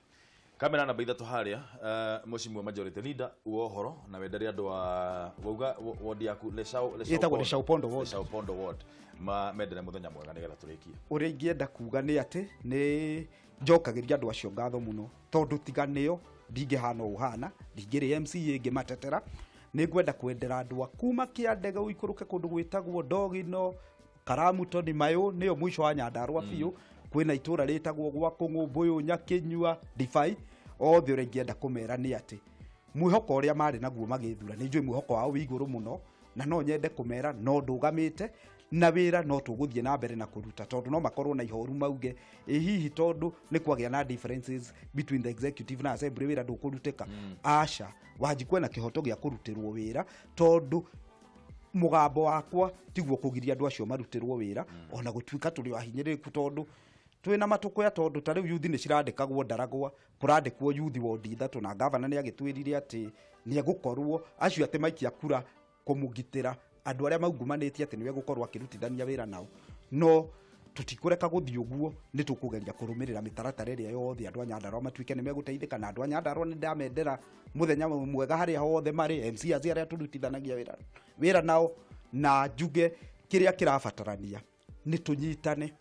Kamera namba 3 haria mheshimiwa majority leader wa ũhoro na wendere andũ a wauga ward yaku Leshau Pondo ward. Leshau Pondo ward ma mendere muthenya mwega nigetha tũrĩkie. Ũrĩa ingĩenda kuga nĩ atĩ nĩ njokagĩria andũ acio ngatho mũno tondũ tiga nĩo ndingĩhana ũhana ndingĩrĩ MCA ngĩmatetera nĩ ngwenda kwendera andũ a kuma Kĩandege ũikũrũke kũndũ gwĩtagwo Ndogino Karamuto nĩ mayũ nĩyo mũico wa Nyandarũa biũ kwĩna itũra rĩtagwo gwa Kũng'ũmbũyũ Nyakĩnyua Ndibei othe ũrĩa ingĩenda kũmera nĩ atĩ mwĩhoko ũrĩa marĩ naguo magĩthura nĩ njũĩ mwĩhoko wao wĩ igũrũ mũno na no nyende kũmera no ndũgamĩte na wĩra no tũgũthiĩ na mbere na kũruta tondũ no makorwo na ihoru mauge ĩ hihi tondũ nĩ kwagĩa na differences between the executive na assembly wĩra ndũkũrutĩka. Aca Wanjikũ ena kĩhoto gĩa kũrutĩrwo wĩra tondũ mũgambo wakwa tiguo kũgiria andũ acio marutĩrwo wĩra ona gũtuĩka tũrĩ ahinyĩrĩrĩku tondũ twĩna matũkũya tondũ ta rĩu yuthi nĩ cirandĩkagwo ndaragwa kũrandĩkwo yuthi wondi ithatũ na gavana nĩ agĩtwĩrire atĩ nĩ egũkorwo acio atĩ maikia kura kũmũgitĩra andũ arĩa maungumanĩtie atĩ nĩwe egũkorwo akĩrutithania wĩra nao no tũtikũreka gũthiĩ ũguo nĩ tũkũgeria kũrũmĩrĩra mĩtaratara ĩrĩa yothe andũ a Nyandarũa matuĩke nĩ megũteithĩka na andũ a Nyandarũa nĩ ndamendera mũthenya mwega harĩa hothe marĩ MCAs arĩa tũrutithanagia wĩra nao na njuge kĩrĩa kĩrabatarania nĩ tũnyitane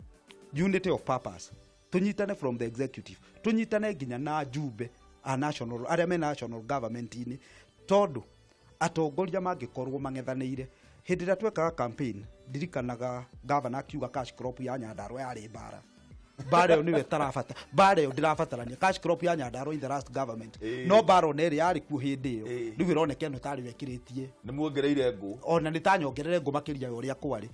unity of purpose tunyitane from the executive tunyitane nginya na njumbe a national arĩa me national government-inĩ tondũ atongoria mangĩkorwo mang'ethanĩire hĩndĩ ĩrĩa twekaga campaign ndirikanaga governor akiuga cash crop ya Nyandarũa yarĩ mbara mbara ĩyo nĩyo ĩtarabata mbara ĩyo ndĩrabatarania cash crop ya Nyandarũa in the last government no mbara ona ĩrĩa yarĩ kuo hĩndĩ ĩyo rĩu ĩroneka ĩno tarĩ yo ĩkĩrĩtie nĩ muongereire ngũ ona nĩ tanyongerere ngũ makĩria ya ũrĩa kwarĩ.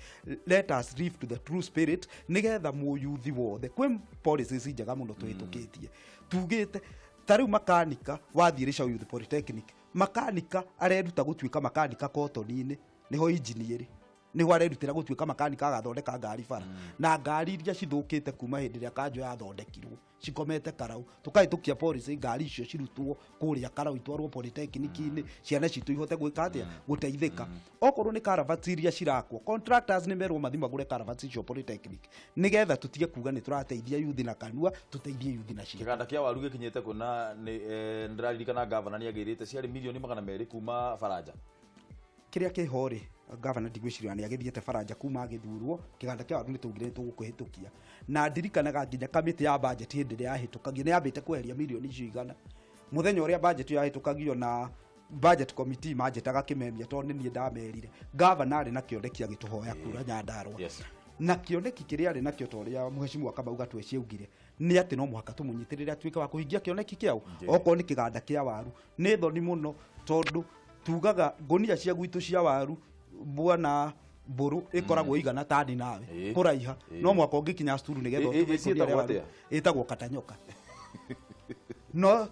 Let us live to the true spirit nĩgetha mũyuthi wothe kwĩ policies njega mũno tũhĩtũkĩtie tugĩte ta rĩu makanika wathiĩ Leshau Youth Polytechnic makanika areruta gũtuĩka makanika kotoni-inĩ nĩho engineer Nĩho arerutĩra gũtuĩka makanika agathondeka ngari bara. Na ngari iria cithũkĩte kuma hĩndĩ ĩrĩa kanjũ yathondekirwo cikomete Karau, tũkahĩtũkia policy ngari icio cirutwo kũrĩa Karau itwarwo polytechnic-inĩ, ciana citũ ihote gwĩka atĩa, gũteithĩka. Okorwo nĩ caravats iria cirakwo, contractors nĩ merwo mathiĩ magũre caravats icio polytechnic, nĩgetha tũtige kuga nĩ tũrateithia yuthi na kanua, tũteithie yuthi na ciĩko. Kĩganda kĩa waru gĩkinyĩte kũ na nĩ ndĩraririkana gavana nĩ agĩrĩte ciarĩ mirioni 200 kuma Faranja. Kĩrĩa kĩho rĩ, gavana ndigwĩciria nĩ agĩthiĩte Faranja kuma agĩthurwo, kĩganda kĩa waru nĩ twaugire nĩ tũgũkĩhĩtũkia. Na ndirikanaga nginya kamĩtĩ ya budget hĩndĩ ĩrĩa yahĩtũkagio nĩ yambĩte kweheria mirioni icio 100. Mũthenya ũrĩa budget yahĩtũkagio na budget committee manjĩtaga kĩmemia tondũ nĩ niĩ ndamerire. Gavana arĩ na kĩoneki agĩtũhoya kura Nyandarua. Na kĩoneki kĩrĩa arĩ nakĩo ta ũrĩa Mheshimiwa Kamau Gatweci augire nĩ atĩ no mũhaka tũmũnyitĩrĩre atuĩke wa kũhingia kĩoneki kĩao. Okorwo nĩ kĩganda kĩa waru, nĩ thoni mũno tondũ tugaga ngũnia cia gwitũ cia waru bwana mbũrũ ĩkoragwo igana tani nawe kũraiha, no mwaka ũngĩkinya cukuru nĩgetha ũtume ngũnia ya waru ĩtagwo katanyoka. No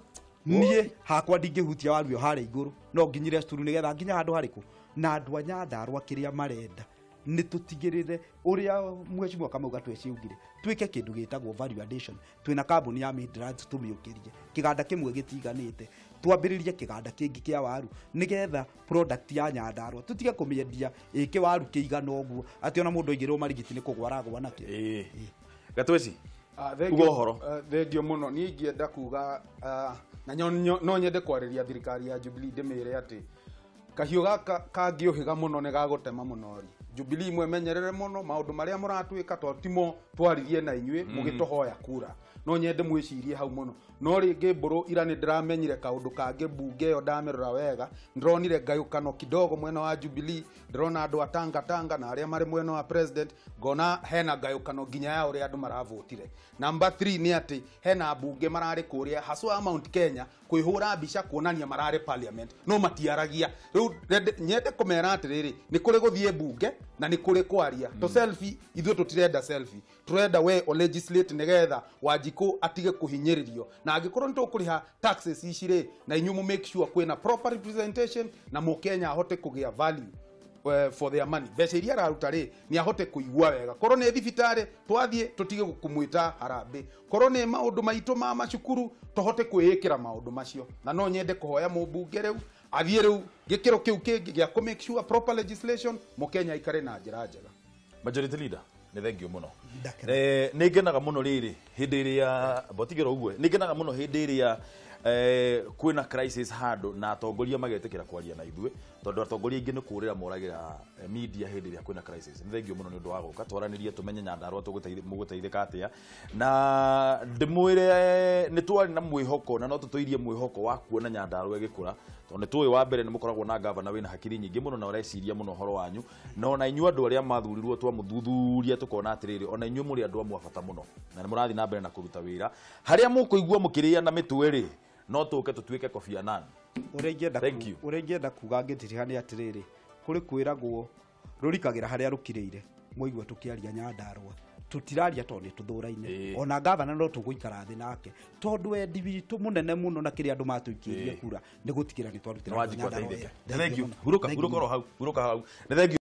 niĩ hakwa ndingĩhutia waru ĩyo harĩa igũrũ, no nginyire cukuru nĩgetha nginya handũ harĩkũ. Na andũ a Nyandarua kĩrĩa marenda nĩ tũtigĩrĩre ũrĩa Mheshimiwa Kamau Gatweci augire, twĩke kĩndũ gĩtagwo value addition. Twĩna kambuni ya Midlands tũmĩũkĩrie, kĩganda kĩmwe gĩtiganĩte, twambĩrĩrie kĩganda kĩngĩ kĩa waru nĩgetha product ya Nyandarua tũtige kũmĩendia ĩkĩ waru kĩigana ũguo atĩ ona mũndũ aigĩrĩrwo marigiti nĩ kũgwa aragwa nakĩo. Gatweci, uga ũhoro. Thengio mũno. Niĩ ingĩenda kuga na no nyende kwarĩria thirikari ya Jubilee ndĩmĩre atĩ kahiũ gaka kangĩũhĩga mũno nĩ gagũtema mũno ri. Jubilee mwemenyerere mũno maũndũ marĩa mũratwĩka tondũ timo twaririe na inyuĩ mũgĩtũhoya kura. No nyende mwĩcirie hau mũno. No rĩngĩ mbũrũ ira nĩ ndĩramenyire kaũndũ kangĩ mbunge ĩyo ndamĩrora wega, ndĩronire ngayũkano kidogo mwena wa Jubilee, ndĩrona andũ a Tanga Tanga na arĩa marĩ mwena wa president, ngona hena ngayũkano nginya ya ũrĩa andũ maravotire. Number 3 nĩ atĩ hena mbunge mararĩ kũrĩa haswa Mount Kenya kwĩhũra mbica kuonania mararĩ parliament no matiaragia. Rĩu nyende kũmera atĩrĩrĩ, nĩ kũrĩ gũthiĩ mbunge na nĩ kũrĩ kwaria. To selfie ithuĩ tũtirenda selfie, tũrenda we o legislate nĩgetha Wanjikũ atige kũhinyĩrĩrio. Na angĩkorwo nĩ tũkũrĩha taxes ici rĩ, na inyuĩ mũ make sure kwĩna proper representation na mũkenya ahote kũgĩa value for their money. Mbeca iria araruta rĩ, nĩ ahote kũigua wega. Korwo nĩ thibitarĩ twathiĩ tũtige kũmwĩta harambĩ, korwo nĩ maũndũ maitũ ma macukuru tũhote kwĩĩkĩra maũndũ macio. Na no nyende kũhoya mũmbunge rĩu athiĩ rĩu gĩkĩro kĩu kĩngĩ gĩa kũ make sure proper legislation, mũkenya aikare na njĩra njega. Majority leader, nĩ thengio mũno. Nĩ ngenaga mũno rĩrĩ hĩndĩ ĩrĩa botigĩra ũguo, nĩ ngenaga mũno hĩndĩ ĩrĩa kwĩna crisis handũ na atongoria magetĩkĩra kwaria na ithuĩ, tondũ atongoria aingĩ nĩ kũrĩra moragĩra media hĩndĩ ĩrĩa kwĩna crisis. Nĩ thengio mũno nĩ ũndũ wa gũka twaranĩrie tũmenye Nyandarua mũgũteithĩka atĩa, na ndĩmwĩre nĩ twarĩ na mwĩhoko na no tũtũirie mwĩhoko wa kuona Nyandarua ĩgĩkũra, tondũ nĩ tũĩ wa mbere nĩ mũkoragwo na gavana wĩna hakiri nyingĩ mũno na ũreciria mũno ũhoro wanyu, na ona inyuĩ andũ arĩa mathurirwo twamũthuthuria tũkona atĩrĩrĩ, ona inyuĩ mũrĩ andũ amwe a bata mũno na nĩ mũrathiĩ na mbere na kũruta wĩra. Harĩa mũkũigua mũkĩrĩa na mĩtwe rĩ, no tũke tũtuĩke Kofi Annan. Ũrĩa ingĩenda kuga ngĩtiriha nĩ atĩrĩrĩ, kũrĩ kwĩragwo rũrikagĩra harĩa rũkirĩire. Mwaigua tũkĩaria Nyandarua tũtiraria tondũ nĩ tũthũraine, ona gavana no tũgũikara thĩ nake tondũ wendi witũ mũnene mũno na kĩrĩa andũ matũikĩirie kura nĩ gũtigĩra nĩ twarutĩra Nyandarua. Thank you. Hurũka hau, hurũka hau. Nĩ thank you.